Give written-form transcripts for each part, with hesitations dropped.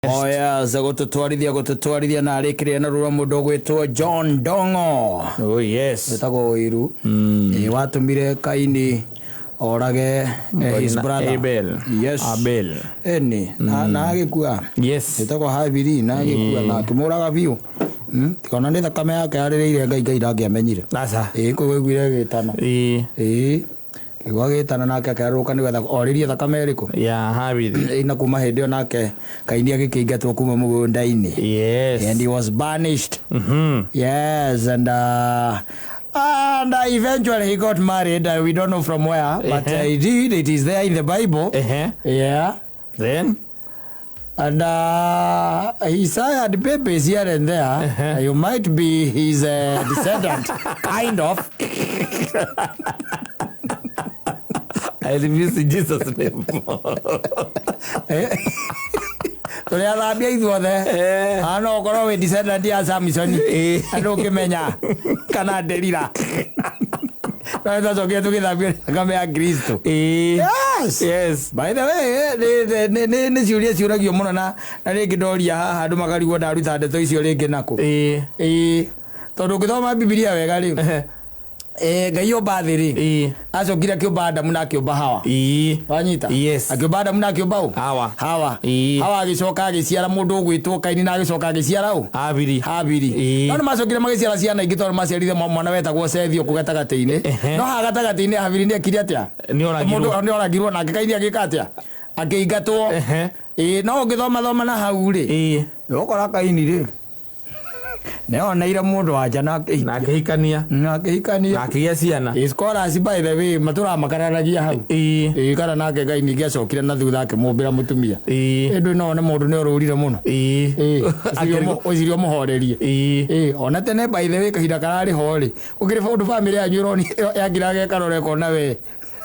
Oya gũtũtwarithia gũtũtwarithia na arĩkĩrĩria na rũra mũndũ ũgwĩtwo John Dongo. Oh yes. Wĩtagwo Ũiru. Ĩ, watũmire Kaini orage his Na brother. Abel. Yes. Abel. Ĩni na agĩkua. Yes. Ĩtagwo Habili na agĩkua na akĩmũraga biũ. Tikona nĩ thakame yake yarĩrĩire Ngai, Ngai ndangĩamenyire. Aca. Ĩ, kũu aiguire agĩtana. Ĩ. Ĩ, kĩgwa gĩtana nake akĩarũrũka nĩgetha orĩrie thakame ĩrĩkũ. Ya Habili. Ĩ, na kuma hĩndĩ ĩyo nake Kaini agĩkĩingatwo kuma mũgũnda-inĩ. Yes. And he was banished. Yes, and eventually he got married. We don't know from where, but he did. It is there in the Bible. Yeah. Then? And he sired babies here and there. You might be his descendant, kind of. I refuse in Jesus' name. Tũrĩ athambia ithuothe. No ũkorwo wĩ descendant ya Samson. Na ndũngĩmenya kana Delila. No nĩtwacokire tũgĩthambio thakame ya Kristo. Yes. Yes. By the way, nĩ ciũria ciũragio mũno na rĩngĩ ndoria haha andũ makarigwo ndaruta ndeto icio rĩngĩ nakũ. Ĩĩ. Tondũ ũngĩthoma Bibilia wega rĩ, Ngai omba thĩ rĩ, acokire akĩũmba Adamu na akĩũmba Hawa. Wanyita? Yes. Akĩũmba Adamu na akĩũmba ũ? Hawa. Hawa. Ĩĩ. Hawa agĩcoka agĩciara mũndũ ũgwĩtwo Kaini na agĩcoka agĩciara ũ? Habili. Habili. Ĩĩ. No nĩ macokire magĩciara ciana ingĩ tondũ maciarire mwana wetagwo Sethi ũkũ gatagatĩ-inĩ. No haha gatagatĩ-inĩ Habili nĩ ekire atĩa? Nĩ oragirwo. Mũndũ nĩ oragirwo nake Kaini agĩka atĩa? Akĩingatwo. Ĩĩ, no ũngĩthoma thoma na hau rĩ, nĩ ũgũkora Kaini rĩ, nĩoneire mũndũ wa nja na akĩhikia. Na akĩhikania. Na akĩhikania. Na akĩgĩa ciana. Ĩ, scholars by the way matũramakararagia hau. Ĩĩ. Ĩ, kana nake Ngai ningĩ acokire na thutha akĩmũmbĩra mũtumia. Ĩĩ. Ĩndĩ no one mũndũ nĩ orũrire mũno. Ĩĩ. Ĩ, ũcirie ũmũhorerie. Ĩĩ. Ĩ, ona tene by the way kahinda kararĩ ho rĩ, gũkĩrĩ ũndũ bamĩrĩ yanyu ĩroni yakiraga ĩkarora ĩkona we.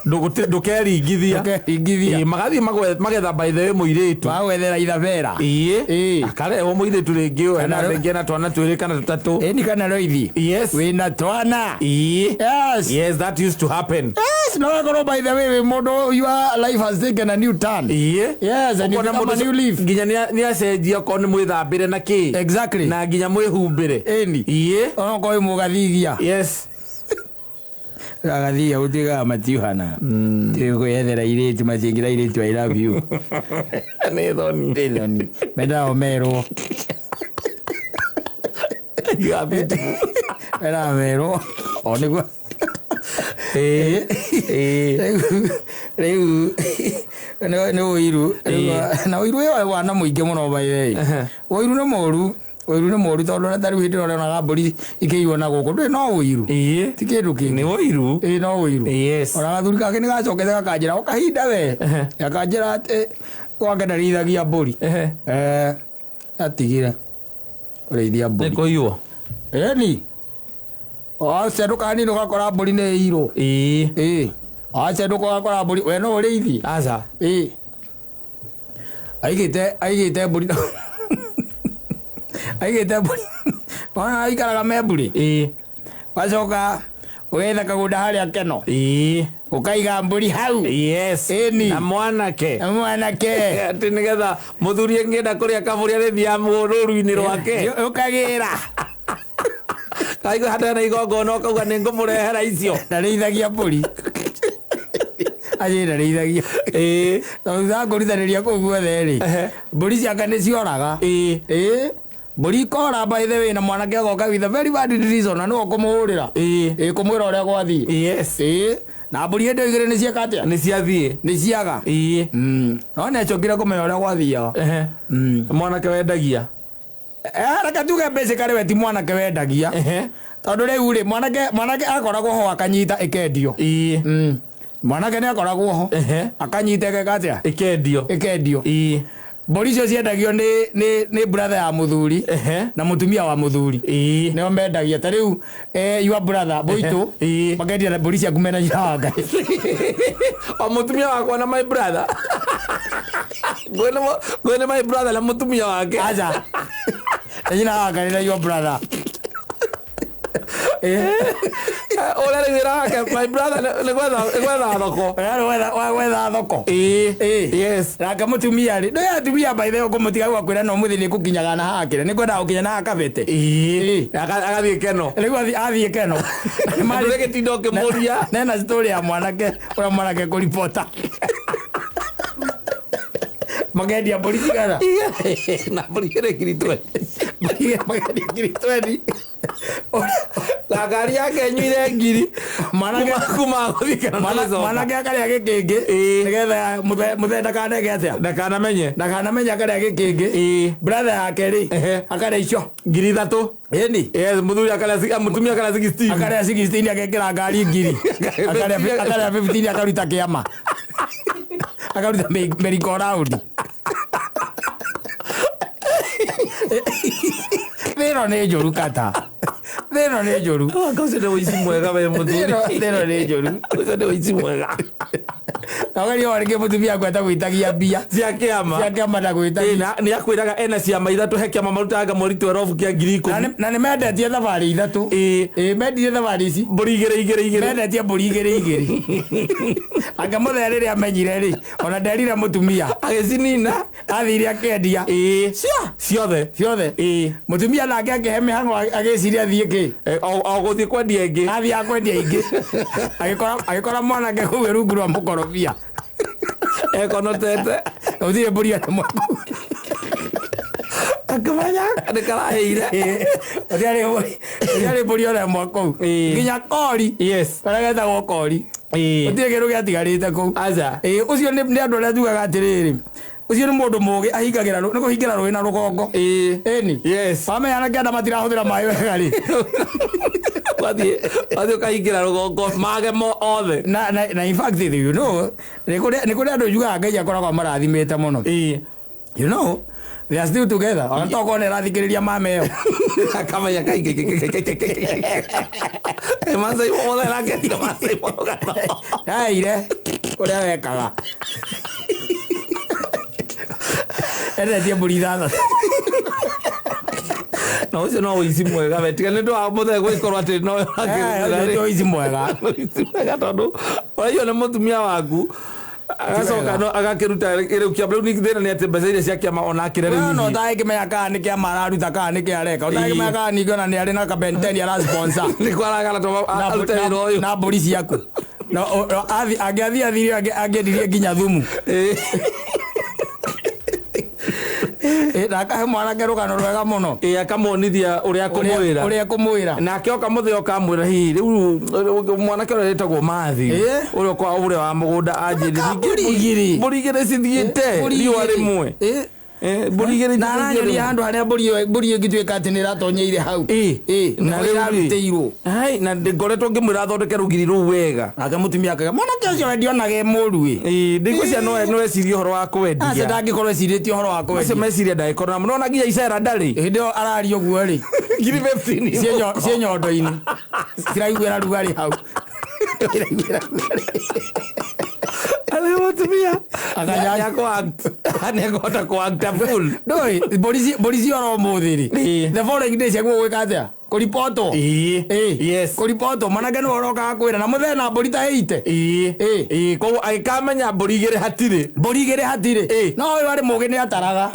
Ndũkeringithia. Ndũkeringithia. Ĩĩ, magathiĩ magetha by the way mũirĩtu. Magwethera ithabera. Ĩĩ. Ĩĩ. Akarehwo mũirĩtu rĩngĩ ũyũ Kana ena rĩngĩ ena twana twĩrĩ kana tũtatũ. Ĩni kana roithi. Yes. Wĩna twana. Ĩĩ. Yes. Yes, that used to happen. Yes, no wakorwo by the way wĩ mũndũ your life has taken a new turn. Ĩĩ. Yes, and you Ũkona become mũndũ a new leaf. nginya nĩ acenjia okorwo nĩ mwĩthambĩre na kĩ. Exactly. Na nginya mwĩhumbĩre. Ĩni. Ĩĩ. Onokorwo wĩ mũgathigia. Yes. Agathigia gũtuĩkaga matiuhana. Kwĩyethera irĩtu matingĩra irĩtu I love you. Nĩ thoni. Nĩ thoni. Mendaga merwo. You are beautiful. Mendaga merwo. O nĩguo. Ĩĩ. Ĩĩ. Rĩu nĩ ũiru. Na ũiru ũyũ wana mũingĩ mũno by the way. Ũiru nĩ mũru. Ũiru nĩ mũru tondũ ona ta rĩu hĩndĩ ĩrĩa ũrĩonaga mbũri ikĩiywo na gũkũ ndũĩ no ũiru. Ĩĩ. Ti kĩndũ kĩngĩ. Nĩ ũiru. Ĩĩ no ũiru. Yes. Ona gathuri kangĩ nĩ gacokete gakanjĩra o kahinda we. Gakanjĩra atĩ gwake ndarĩithagia mbũri. Atigire kũrĩithia Nĩ mbũri. kũiywo. Ĩni. Wacendũka hanini ũgakora mbũri nĩ ĩirwo. Ĩĩ. Ĩĩ. Wacendũka ũgakora mbũri we no ũrĩithie. Aca. Ĩĩ. Aigĩte mbũri. Aigĩte mbũri. Ona aikaraga me mbũri. Ĩĩ. Wacoka ũgetha kagũnda harĩa Keno. Ĩĩ. Ũkaiga mbũri hau. Yes. Ĩni. Na mwanake. Na mwanake. Atĩ nĩgetha mũthuri angĩenda kũrĩa kabũri arĩthiaga rũru-inĩ rwake. Ũkagĩra. Kaigua hatarĩ na igongona ũkauga nĩ ngũmũrehera icio. Ndarĩithagia mbũri. Aje ndarĩithagia. Ĩĩ. Tondũ thutha wa kũrutanĩria kũu guothe rĩ, mbũri ciake nĩ cioraga. Ĩĩ. Ĩĩ. Mbũri ikora by the way na mwanake agoka with a very bad reason na nĩwe ũkũmũhũrĩra. Ĩĩ. Ĩĩ kũmwĩra ũrĩa gwathiĩ. Yes. Ĩĩ. Na mbũri hĩndĩ ĩyo igĩrĩ nĩ cieka atĩa? Nĩ ciathiĩ. Nĩ ciaga. Ĩĩ. No nĩ acokire kũmenya ũrĩa gwathiaga. Mwanake wendagia. Reke tuge basically we ti mwanake wendagia. Tondũ rĩu rĩ mwanake akoragwo ho akanyita ĩkendio. Ĩĩ. Mwanake nĩ akoragwo ho akanyita ĩgeka atĩa? Ĩkendio. Ĩkendio. Ĩĩ. Mbũri icio ciendagio nĩ brother ya mũthuri na mũtumia wa mũthuri. Ĩĩ. Nĩo mendagia. Ta rĩu your brother Boitũ Ĩĩ. makendia na mbũri ciaku mena nyina wa Ngai. O mũtumia wakwa na my brother. Ngwene my brother na mũtumia wake. Aca. Na nyina wa Ngai na your brother. Ũrĩa rĩu wĩra wake, my brother, nĩ gwetha thoko. Ũrĩa wa gwetha thoko. Ĩĩ. Ĩĩ. Yes. Nake mũtumia rĩ, ndũĩ atumia by the way, ũkũmũtiga gwakwĩra no mũthĩ nĩ kũkinyaga na hakĩre, nĩ kwendaga gũkinya na hakabete. Ĩĩ. Agathiĩ keno. Rĩu athiĩ keno. Ndũrĩ gĩtinda ũkĩmũria. Nena story ya mwanake ũrĩa mwanake kũribota makendia mbũri cigana? Na mbũri igĩrĩ 20,000. Makendia 20,000. Na ngari yake ĩnyuire ngiri. Kuma gũthiĩ keno na gũcoka. Mwanake akarĩa gĩkĩngĩ nĩgetha mũthee ndakaneke atĩa? Ndakanamenye. Ndakanamenye, akarĩa gĩkĩngĩ. Brother yake rĩ, akarĩa icio 3,000. Ĩni. Yes, mũthuri akarĩa mũtumia akarĩa 16. Akarĩa 16, agekĩra ngari ngiri. Akarĩa 15, akaruta kĩama, akaruta merry go round. Thĩno nĩ njũru kata, thĩno nĩ njũru. Anga ũcio nĩ ũici mwega we mũthuri. Thĩno nĩ njũru. Ũcio nĩ ũici mwega. Na ũgeria o rĩngĩ mũtumia aku atagwĩtagia mbia cia kĩama. Cia kĩama Ĩ, ndagwĩtagia. na nĩ akwĩraga ena ciama ithatũ, he kĩama marutaga mweri 12 kĩa ngiri Na ikũmi. na nĩ mendetie thabarĩ ithatũ. Ĩ, mendirie thabarĩ ici. Mbũri igĩrĩ igĩrĩ igĩrĩ. Mendetie mbũri igĩrĩ igĩrĩ. Anga mũthee rĩrĩa amenyire rĩ, ona nderire mũtumia. Agĩcinina. Athire akĩendia. Cia ciothe. Ciothe. Mũtumia nake akĩhe mĩhang'o, agĩciria athiĩ kĩ. O gũthiĩ kwendia ĩngĩ. Athiĩ akwendia ingĩ, agĩkora mwanake kũu rungu rwa mũkorobia. Ekonotete. Gũtirĩ mbũri ona ĩmwe kũu. Akĩmenya nĩ karahĩire. Gũtiarĩ mbũri ona ĩmwe kũu. Nginya kori karĩa getagwo kori, gũtirĩ kĩndũ gĩatigarĩte kũu. Aca. Ĩĩ, ũcio nĩ andũ arĩa njugaga atĩrĩrĩ, ũcio nĩ mũndũ mũgĩ, ahingagĩra nĩ kũhingĩra rũĩ na rũgongo. Ĩni. Wamenya na kĩanda matirahũthĩra maĩ wega rĩ, Wathiĩ ũkahingĩra rũgongo mage mo othe. Na in fact, nĩ kũrĩ andũ njugaga Ngai akoragwo amarathimĩte mũno. They are still together, ona tokorwo nĩ arathikĩrĩria mama ĩyo. Akamenya kaingĩ Masai mothe nake Masai mũgano. Yaire ũrĩa wekaga, endetie mbũri ithathatũ. Na ũcio no ũici mwega we, tiga nĩ ũndũ wa mũthee gũgĩkorwo atĩ no Ũcio ti ũici mwega. Ũici mwega, tondũ ũraiywo nĩ mũtumia waku, agacoka no agakĩruta rĩu kĩama. Rĩu thĩna nĩ atĩ mbeca iria cia kĩama onakĩre rĩu No hihi. ũtangĩmenya kana nĩ kĩama araruta kana nĩ kĩ areka, ũtangĩmenya kana ningĩ ona nĩ arĩ na kabenteni arasponsor. Nĩ kwaragara to arute wĩra ũyũ. Na mbũri ciaku. Na angĩathiĩ athire angĩendirie nginya thumu. Na akahe mwanake rũgano rwega mũno. Ĩ, akamuonithia ũrĩa kũmwĩra. Ũrĩa kũmwĩra. Nake oka mũthĩ oka amwĩra, hihi rĩu mwanake ũrĩa wĩtagwo Mathi, ũrĩa kwa ũrĩa wa mũgũnda anjĩrire Mbũri igĩrĩ. Mbũri igĩrĩ cithiĩte Mbũri riũa igĩrĩ. rĩmwe. Mbũri igĩrĩ Na cithiĩte aranyonia rĩmwe. handũ harĩa mbũri ĩyo ĩngĩtuĩka atĩ nĩ ĩratonyeire hau. Na na rĩu rĩ, ĩrarutĩirwo. Hai, na ngoretwo ngĩmwĩra athondeke rũgiri rũu wega. Nake mũtumia akauga mwanake ũcio we ndionaga e mũru ĩ. Ĩ, ndingwĩciria no ecirie ũhoro wa Aca, kwendia. ndangĩkorwo ecirĩtie ũhoro wa Macio kwendia. meciria ndagĩkorwo na mũno, nginya icera ndarĩ. Hĩndĩ ĩyo araria ũguo rĩ, 15,000. Ciĩ nyondo-inĩ ciraiguĩra rugarĩ hau. Ciraiguĩra rugarĩ. Arĩ mũtumia nĩekũhota kũ-act a fool. Ndũĩ mbũri ciora ũmũthĩ rĩ, the following day ciaguo gwĩka atĩa? Kũribotwo. Kũribotwo, mwanake nĩwe ũrokaga kwĩra na mũthee na mbũri ta 80. Ĩĩ, koguo agĩkamenya mbũri igĩrĩ hatirĩ. Mbũri igĩrĩ hatirĩ. No ũyũ arĩ mũgĩ, nĩ ataraga.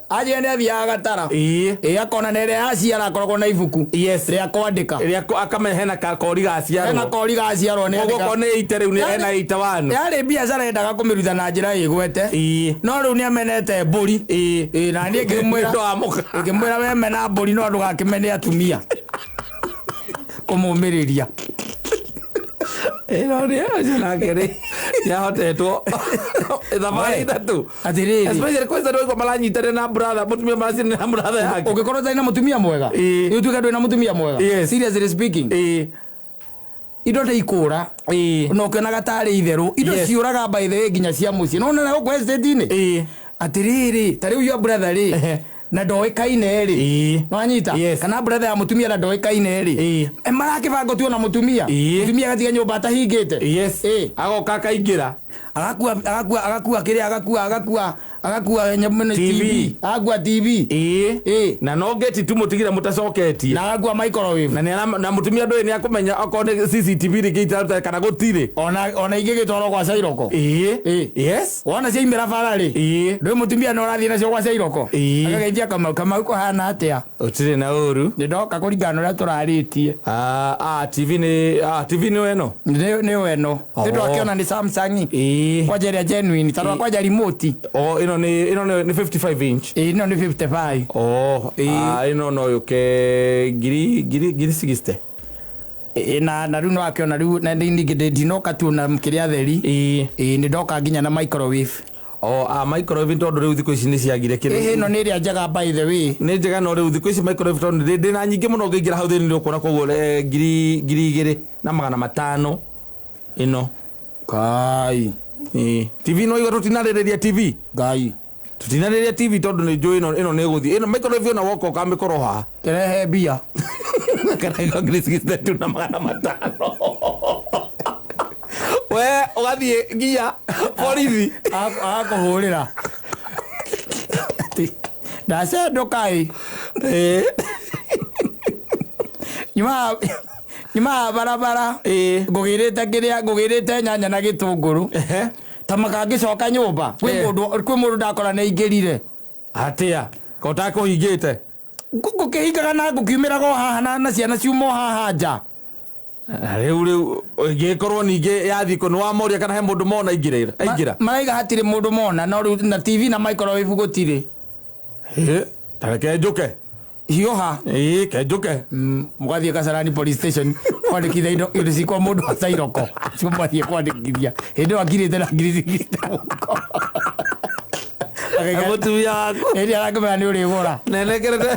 Anjĩra nĩ athiaga agatara. Ĩĩ, akona na ĩrĩa yaciara akoragwo na ibuku rĩa kwandĩka. Rĩrĩa akamenya hena kakori Hena gaciarwo. kori gaciarwo nĩ Koguo andĩka. okorwo nĩ 80 rĩu nĩ hena 81. Yarĩ biacara endaga kũmĩruta na njĩra ĩgwete. No rĩu nĩ amenete mbũri. Ĩĩ, na niĩ ngĩmwĩra Nĩ ũndũ wa mũka. Ngĩmwĩra wemena mbũri no ndũgakĩmene atumia, kũmũmĩrĩria. Ĩno nĩ ũcio nake rĩ nĩahotetwo thabarĩ We, ithatũ. Atĩrĩrĩ, Especially kwanza ndio maranyitanĩra na brother, mũtumia maranyitanĩra na brother yake. Ũngĩkorwo ũtarĩ na mũtumia mwega, ũtuĩke ndũrĩ na mũtumia mwega, seriously speaking, indo nĩ ikũra. Na ũkĩonaga tarĩ itherũ, indo ciũraga by the way, nginya cia mũciĩ. No nona gũkũ estate-inĩ, atĩrĩrĩ, ta rĩu your brother rĩ, na ndoĩkaine rĩ, nwanyita? Kana brother ya mũtumia na ndoĩkaine rĩ, marakĩbanga tuona mũtumia. Mũtumia agatiga nyũmba atahingĩte. Agoka akaingĩra. Agakua agakua agakua kĩrĩa agakua agakua agakua nyamũ ĩno. TV. TV, agakua TV. Ĩĩ. Ĩĩ. Na no ngeti tu mũtigire mũtacoketie. Na agakua microwave. Na nĩ na mũtumia ndũĩ nĩ akũmenya okorwo nĩ CCTV rĩngĩ itaruta kana gũtirĩ. Ona ingĩgĩtwarwo gwa Cairoko. Ĩĩ. Ĩĩ. Yes. Wona ciaimĩra bara rĩ, Ĩĩ. ndũĩ mũtumia no ũrathiĩ nacio gwa Cairoko. Ĩĩ. Agagĩtia Kamau, Kamau kũhana atĩa? Ũtirĩ na ũru. Nĩ ndoka kũringana na ũrĩa tũrarĩtie. Ah, ah, TV nĩ ah, TV nĩ ĩno. Nĩ ĩno. Oh. Nĩ twakĩona nĩ Samsung. Ĩĩ. Kwanja ĩrĩa genuine tondũ kwanja remote. O ĩno nĩ ĩno nĩ 55 inch. Ĩĩ, ĩno nĩ 55. Oh, Ĩĩ. ah, ĩno no yũke ngiri ngiri ngiri 60. Ĩĩ, na rĩu nĩwakĩona rĩu na ningĩ ndinoka tu na kĩrĩa theri. Ĩĩ. Ĩĩ, nĩ ndoka nginya na microwave. O ah, microwave tondũ rĩu thikũ ici nĩ ciagire Ĩhĩ, kĩrĩ. ĩno nĩ ĩrĩa njega by the way. Nĩ njega no rĩu thikũ ici microwave tondũ ndĩ na nyingĩ mũno ũngĩingĩra hau thĩinĩ nĩ ũkuona koguo ngiri 2500 ĩno. Kai. Ĩĩ. TV no igua tũtinarĩrĩria TV. Ngai. Tũtinarĩrĩria TV tondũ nĩ njũĩ ĩno ĩno nĩ ĩgũthiĩ. Ĩno microwave ĩno woka ũkamĩkorwo haha. Kĩrehe mbia. Kana ĩno ngiri 62,500. We ũgathiĩ nginya borithi. Agakũhũrĩra. Ndacendũka ĩ. Ĩĩ. Nyumaga barabara. Ĩĩ. Ngũgĩrĩte kĩrĩa ngũgĩrĩte nyanya na gĩtũngũrũ. Ehe. Ta makangĩcoka nyũmba. Kwĩ mũndũ kwĩ mũndũ ndakora nĩ aingĩrire. Atĩa? Ko ũtakũhingĩte? Ngũkĩhingaga na ngũkiumĩraga o haha na ciana ciuma o haha nja. Na rĩu rĩu ĩngĩkorwo ningĩ yathiĩ kũ nĩ wamoria kana he mũndũ mona aingĩra aingĩra? Maraiga hatirĩ mũndũ mona no rĩu na TV na microwave gũtirĩ. Ĩĩ, ta reke njũke. Hiũha. Ĩĩ, ke njũke. Mũgathiĩ Kasarani police station kwandĩkithia indo cikwa mũndũ wa Cairoko cio mwathiĩ kwandĩkithia hĩndĩ ĩyo akirĩte na ngiri cigĩte mũhuko. Mũtumia waku. Hĩndĩ arakĩmenya nĩ ũrĩgũra. Nenekerete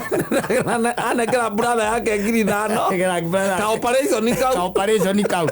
anekera brother yake 5,000. Nekera brother. Ka operation Ka kau. operation kau.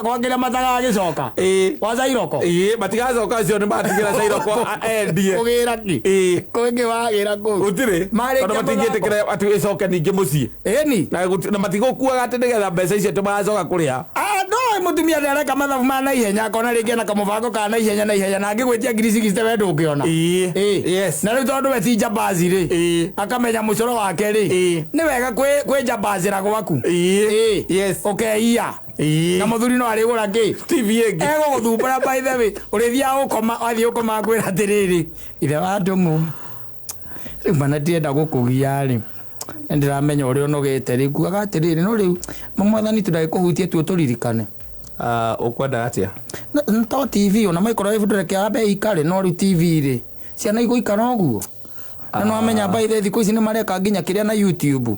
Kwa kĩrĩa matagagĩcoka. Ĩĩ. Kwa Cairoko. Ĩĩ, matigacoka acio nĩ matigĩra Cairoko endie. Kũgĩra kĩ? Ĩĩ. Kũngĩ wagĩra kũu. Gũtirĩ. Marĩkia Tondũ matingĩtĩkĩra atĩ ĩcoke ningĩ mũciĩ. Ĩni. Na na matigũkuaga atĩ nĩgetha mbeca icio atĩ magacoka kũrĩha. Ah, no mũtumia nĩ areka mathabu ma naihenya akona rĩngĩ ena kamũbango ka naihenya naihenya na angĩgwĩtia ngiri 60 we ndũngĩona. Ĩĩ. Ĩĩ. Yes. Na rĩu tondũ we ti njambazi rĩ, Ĩĩ. akamenya mũcoro wake rĩ, Ĩĩ. nĩ wega kwĩnjambazĩra gwaku. Ĩĩ. Ĩĩ. Yes. Ũkeiya. Ĩĩ. Na mũthuri no arĩgũra kĩ? TV ĩngĩ. Egũgũthumbũra by the way. Ũrĩthiaga gũkoma, wathiĩ gũkoma akwĩra atĩrĩrĩ, ithe wa Ndũng'ũ, rĩu mana ndirenda gũkũgia rĩ, nĩ ndĩramenya ũrĩa ũnogete rĩ, nguaga atĩrĩrĩ, no rĩu mwathani tu ndagĩkũhutie tu ũtũririkane. Ah, ũkwenda atĩa? To TV ona microwave ndũreke ambe ikare, no rĩu TV rĩ, ciana igũikara ũguo. Na nĩwamenya by the way, thikũ ici nĩ mareka nginya kĩrĩa na YouTube.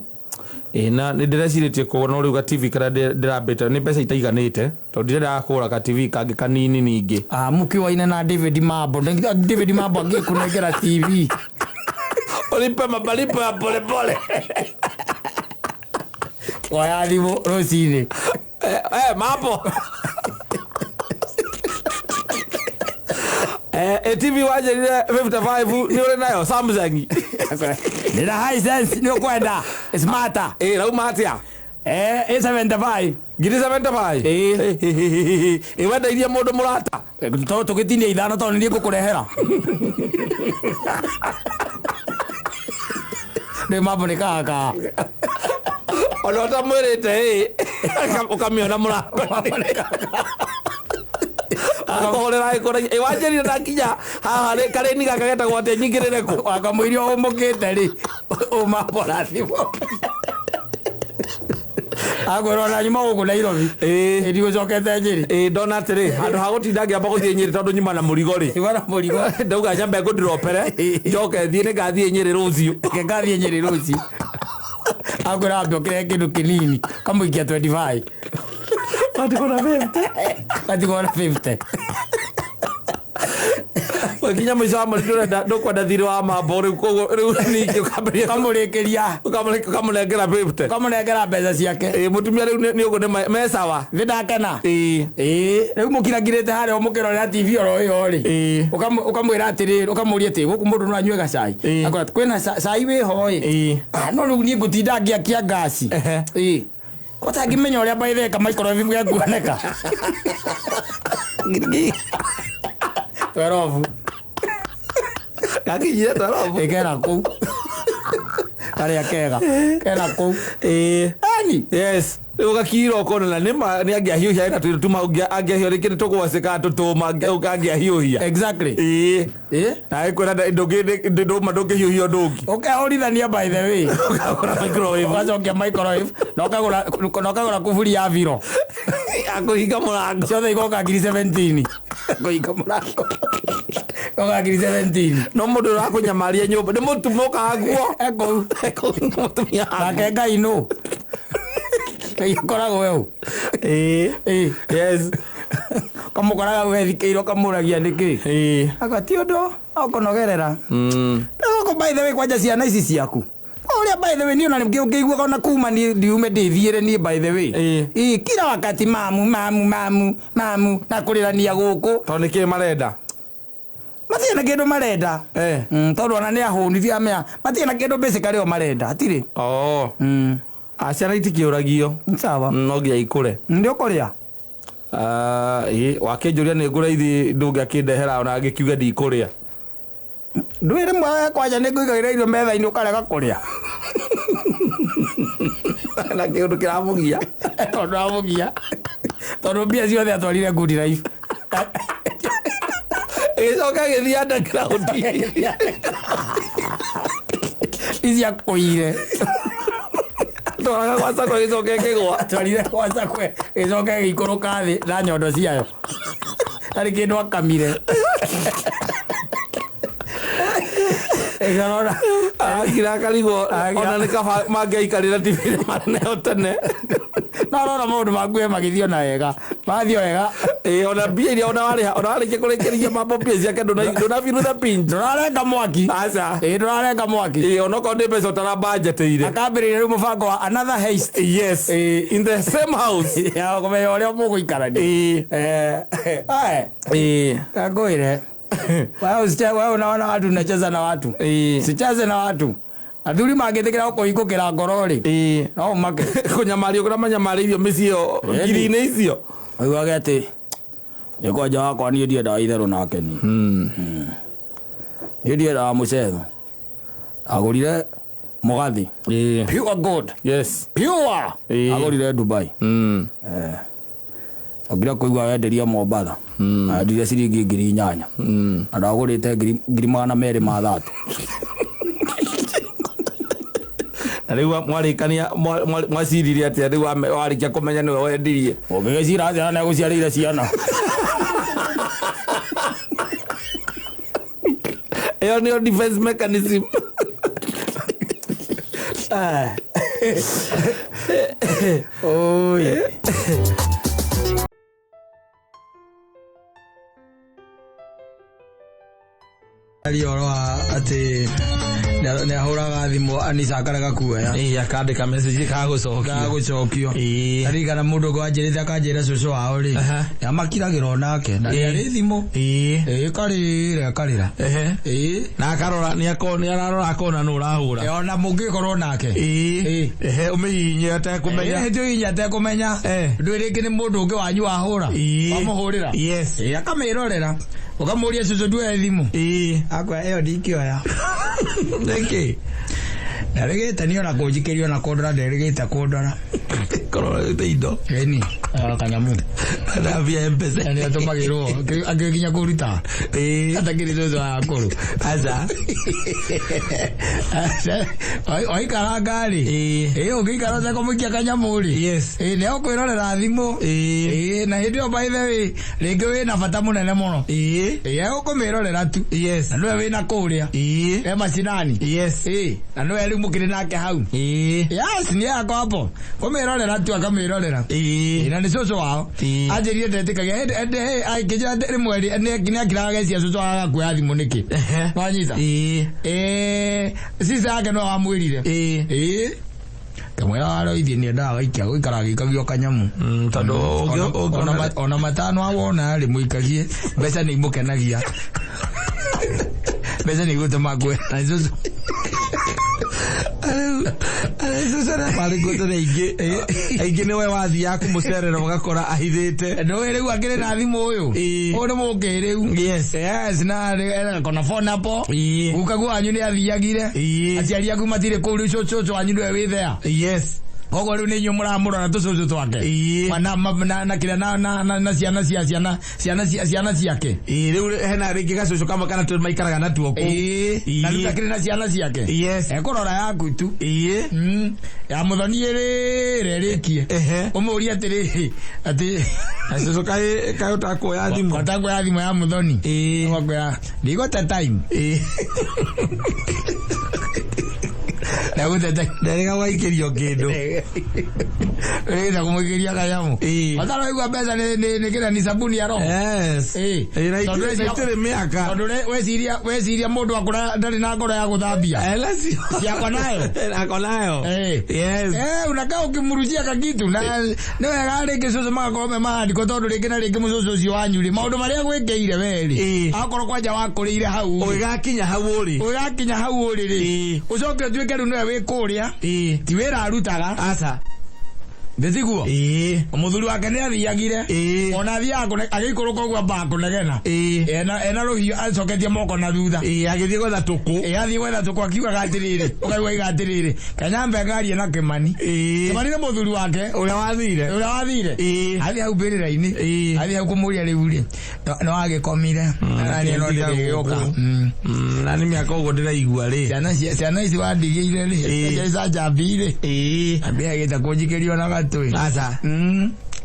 Ĩĩ, na nĩ ndĩrecirĩtie kũgũra no rĩu ga TV karĩa ndĩrambĩte nĩ mbeca itaiganĩte tondũ ndirendaga kũgũra ka TV kangĩ kanini ningĩ. Ah, mũkĩoaine na David Mambo. David Mambo angĩkũnengera TV. Ulipe malipo ya polepole. Oya thimũ rũcinĩ. Eh, mambo. Eh, TV wanjĩrire 55 nĩ ũrĩ nayo Samsung. Nĩ na Hisense nĩ ũkwenda smarter. Ĩĩ, rauma atĩa? A75. Ngiri 75. Ĩĩ. Ĩ wendeirie mũndũ mũrata. To tũgĩtinia ithano tondũ nĩ niĩ ngũkũrehera. Rĩu mambo nĩ kaka. Ona ũtamwĩrĩte ĩ ũkamĩona mũrango. Akũhũrĩra ĩkũra ĩ wanjĩrire ndakinya haha rĩ karĩni gaka getagwo atĩa nyingĩrĩre kũ? Wakamũiria ũmũkĩte rĩ, ũmambora thimũ. Akwĩra ona nyuma gũkũ Nairobi. Ĩĩ. Ndigũcokete Nyĩrĩ. Ĩ ndona atĩrĩ handũ ha gũtinda ngĩamba gũthiĩ Nyĩrĩ tondũ nyuma na mũrigo rĩ. Nyuma na mũrigo. Ndauga nyambe ngũndropere njoke thiĩ nĩngathiĩ Nyĩrĩ rũciũ. Reke ngathiĩ Nyĩrĩ rũciũ. Akwĩra ambe ũkĩrehe kĩndũ kĩnini kamũikia 25. Matigwo na 50. Matigwo na 50. Wakinya mũico wa mweri ndũrenda ndũkwenda thirĩ wa mambo rĩu koguo rĩu ningĩ ũkambĩrĩria Ũkamũrĩkĩria. Ũkamũnengera 50. Ũkamũnengera mbeca ciake. Ĩ mũtumia rĩu nĩ ũguo nĩ me sawa. Nĩ ndakena. Ĩ. Ĩ rĩu mũkirangirĩte harĩa mũkĩrorera TV oro ĩyo rĩ. Ĩ. Ũkamwĩra atĩrĩrĩ, ũkamũria atĩ gũkũ mũndũ no anyue gacai. Ĩ. Akwĩra kwĩna cai wĩho ĩ. Ĩ. Ah, no rĩu niĩ ngũtinda ngĩakia ngaci. Ehe. Ĩ. Ko tangĩmenya ũrĩa baitheka microwave gĩkuoneka. 12. Gakinyire 12. Ĩkera kũu. Karĩa kega. Kena kũu. Ĩĩ. Ani. Yes. Rĩu gakira ũkona na nĩma nĩ angĩahiũhia ena tũindo tuma angĩahiũhia rĩngĩ nĩ tũgwacĩ kana tũtũma angĩahiũhia. Exactly. Ĩĩ. Ĩĩ. Na ĩkwĩra ndũma ndũngĩhiũhia ũndũ ũngĩ. Ũkehũrithania by the way. Ũkagũra microwave. Ũgacokia microwave na ũkagũra na ũkagũra kuburi ya viro. Ya kũhinga mũrango. Ciothe igoka ngiri 17. Kũhinga mũrango. Igoka ngiri 17. No mũndũ ũrakũnyamaria nyũmba nĩ mũtuma ũkaga guo. Ekũu. Ekũu mũtumia waku. Nake Ngai nũ? Ngai akoragwo eu. Ĩĩ. Ĩĩ. Yes. Kamũkoraga wethikĩirwo kamũragia nĩkĩ? Ĩĩ. Aka ti ũndũ okũnogerera. Mm. Na gũkũ by the way kwanja ciana ici ciaku. Ũrĩa by the way niĩ ona ngĩiguaga ona kuma niĩ ndiume ndĩthiĩre niĩ by the way. Ĩĩ. Ĩĩ kila wakati mamu mamu mamu mamu na kũrĩrania gũkũ. Tondũ nĩkĩĩ marenda? Matirĩ na kĩndũ marenda. Eh. Tondũ ona nĩ ahũni ti amea. Matirĩ na kĩndũ basically o marenda hatirĩ. Oo. Ah, ciana itikĩũragio. Sawa. No nginya ikũre. Nĩ ũkũrĩa? Ah, ĩĩ, wakĩnjũria nĩ ngũre ithi ndũngĩakĩndehera ona ngĩkiuga ndikũrĩa. Ndwĩ rĩmwe kwanja nĩ ngũigagĩra irio metha-inĩ ũkarega kũrĩa. Na kĩũndũ kĩramũgia. Tondũ amũgia. Tondũ mbia ciothe atwarire good life. Ĩgĩcoka ĩgĩthiĩ underground. Ici akũire. Atwaraga gwa Sacco ĩgĩcoka ĩkĩgwa. Atwarire gwa Sacco ĩgĩcoka ĩgĩikũrũka thĩ na nyondo ciayo. Tarĩ kĩndũ akamire. Ĩkarora. Arakira akarigwo ona nĩ kaba mangĩaikarĩra TV marĩ tene. No ũrona maũndũ maku we magĩthiĩ ona wega. Mathiĩ wega. Ĩĩ, ona mbia iria ona warĩha ona warĩkia kũrĩkĩrĩria mambo mbia ciake ndũna feel the pinch. Ndũrarenga mwaki. Aca. Ĩĩ ndũrarenga mwaki. Ĩĩ, onokorwo nĩ mbeca ũtarabanjetĩire. Akambĩrĩria rĩu mũbango wa another heist. Yes. Ĩĩ. In the same house. Ya kũmenya ũrĩa mũgũikarania. Ĩĩ. Ĩĩ. Ĩĩ. Kangwĩre. Wewe usiche wewe unaona watu unacheza na watu. Ĩĩ. Sicheze na watu. Athuri mangĩtĩkĩra gũkũhingũkĩra ngoro rĩ. Ĩĩ. No ũmake. Kũnyamario kũrĩa manyamarĩirio mĩciĩ ĩyo Ĩni. ngiri-inĩ icio. Oigage atĩ nĩ kwanja wakwa niĩ ndiendaga itherũ nake niĩ. Niĩ ndiendaga mũcetho. Agũrire mũgathi. Ĩĩ. Pure gold. Yes. Pure. Ĩĩ. Agũrire Dubai. Okire kũigua wenderia Mombatha. Endirie ciringi 8,000. Na ndagũrĩte 230,000. Na rĩu mwarĩkania mwaciririe atĩa rĩu warĩkia kũmenya nĩwe wendirie? Ũngĩgĩcira atĩa na nĩegũciarĩire ciana? Ĩyo nĩyo defense mechanism. Oi. Aria ũhoro wa atĩ nĩ ahũraga thimũ Anisa akarega kuoya. Ĩĩ, akandĩka message kagũcokio. Gagũcokio. Ĩĩ. Ndarikana mũndũ ũngĩ wanjĩrĩte akanjĩra cũcũ wao rĩ, Aha. nĩamakiragĩra onake na nĩ thimũ. Ĩĩ. Ĩĩ karĩra karĩra. Ehe. Ĩĩ. Na akarora nĩ ararora akona nũ ũrahũra. Ona mũngĩkorwo nake. Ĩĩ. Ĩĩ. Ehe, ũmĩhihinye atekũmenya. Ĩĩ tũhihinya atekũmenya. Eh. Ndũĩ rĩngĩ nĩ mũndũ ũngĩ wanyu wahũra. Ĩĩ. Wamũhũrĩra. Yes. Ĩĩ akamĩrorera. Ũkamũria cũcũ nduoe thimũ. Ĩĩ. Akwa ĩyo ndingĩoya. Nĩkĩ? Ndarĩgĩte niĩ ona kũnjikĩria ona kũndora nderĩgĩte kũndora. Korwo ũrĩte indo. Ĩni. Kanyamu. Na mbia M-Pesa. Na nĩatũmagĩrwo akĩkinya kũruta. Ĩĩ. Atakĩrĩ cũcũ wa akũrũ. Aca. Waikaranga rĩ. Ĩĩ. Ĩĩ ũngĩikara ũtekũmũikia kanyamũ rĩ. Yes. Ĩĩ nĩ egũkwĩrorera thimũ. Ĩĩ. Ĩĩ na hĩndĩ ĩyo by the way rĩngĩ wĩna bata mũnene mũno. Ĩĩ. Ĩĩ egũkũmĩrorera tu. Yes. Na nĩwe wĩna kũrĩa. Ĩĩ. E macinani. Yes. Ĩĩ na nĩwe rĩu mũkĩrĩ nake hau. Ĩĩ. Yes nĩ akwambo. Kũmĩrorera tu akamĩrorera. Ĩĩ. Na nĩ cũcũ wao. Ĩĩ. Anjĩrire ndetĩkagia akĩnjĩra rĩmwe nĩ akiraga gecia cũcũ wao agakuoya thimũ nĩkĩ. Ehe. Wanyita. Ĩĩ. Ĩĩ sister yake no wamwĩrire. Ĩĩ. Ĩĩ. Kamwĩra waroithie nĩendaga gaikia gũikara agĩikagio kanyamũ. Tondũ Ona matano awona rĩ mũikagie mbeca nĩ imũkenagia. Mbeca nĩ igũtũma ngwe na cũcũ. Rĩu marĩ aingĩ aingĩ nĩwe wathiaga kũmũcerera ũgakora ahithĩte. Ndũĩ rĩu akĩrĩ na thimũ ũyũ. Ũyũ nĩ mũkĩrĩu. Yes, na kona phone hapo. Gukaguo wanyu nĩ athiagire. Aciari aku matirĩ kũu, rĩu cũcũ wanyu nĩwe wĩ there. Koguo rĩu nĩ inyuĩ mũramũrora tũcũcũ twake. Na kĩrĩa na ciana cia ciana ciana cia ciana ciake. Ĩĩ, rĩu hena rĩngĩ gacũcũ kamwe kana twĩ maikaraga natuo kũu. Na rĩu akĩrĩ na ciana ciake. Ekũrora yaku tu. Ya mũthoni ĩrĩre ĩrĩkie. Ũmũrie atĩrĩrĩ, atĩ gacũcũ kaĩ ũtakuoya thimũ. Ũtakuoya thimũ ya mũthoni. Ũgakuoya ndigũte time. Ndagũte time. Nderĩga gwaikĩrio kĩndũ. Ũrĩgĩta kũmũikĩria kanyamũ. Ũtaraigua mbeca nĩ kĩrĩa ni sabuni ya roho. Yes. Ĩĩ. Na Tondũ itirĩ mĩaka. Tondũ weciria mũndũ akũra ndarĩ na ngoro ya gũthambia. Lazima. Ciakwa nayo. Ako nayo. Yes. Unakaa ukimrushia kakitu na nĩ wega rĩngĩ cũcũ magakorwo me maandĩko, tondũ rĩngĩ na rĩngĩ mũcũcũ ũcio wanyu rĩ, maũndũ marĩa gwĩkĩire we rĩ, akorwo kwanja wakũrĩire hau rĩ. Ũgĩgakinya hau ũrĩ. Ũgĩgakinya hau ũrĩ rĩ, ũcoke ũtuĩke rĩu nĩwe wĩ kũrĩa, ti wĩra arutaga. Aca. Ndĩtiguo? Mũthuri wake nĩ athiagire. Ona athiaga agĩikũrũka ũguo ambaga kũnegena. Ena rũhiũ acoketie moko na thutha. Agĩthiĩ gwetha tũkũ. Athiĩ gwetha tũkũ akiugaga atĩrĩrĩ, ũkaigua aiga atĩrĩrĩ, kanyambe ngarie na Kĩmani. Kĩmani nĩ mũthuri wake. Ũrĩa wathire. Ũrĩa wathire. Athiĩ hau mbĩrĩra-inĩ. Athiĩ hau kũmũria rĩu rĩ, no agĩkomire. Na niĩ no ndĩrĩgĩũka. Na nĩ mĩaka ũguo ndĩraigua rĩ. Ciana ici wandigĩire rĩ, cia icanjambi rĩ. Ambia agĩta kũnjikĩrio na gatwĩ. Aca.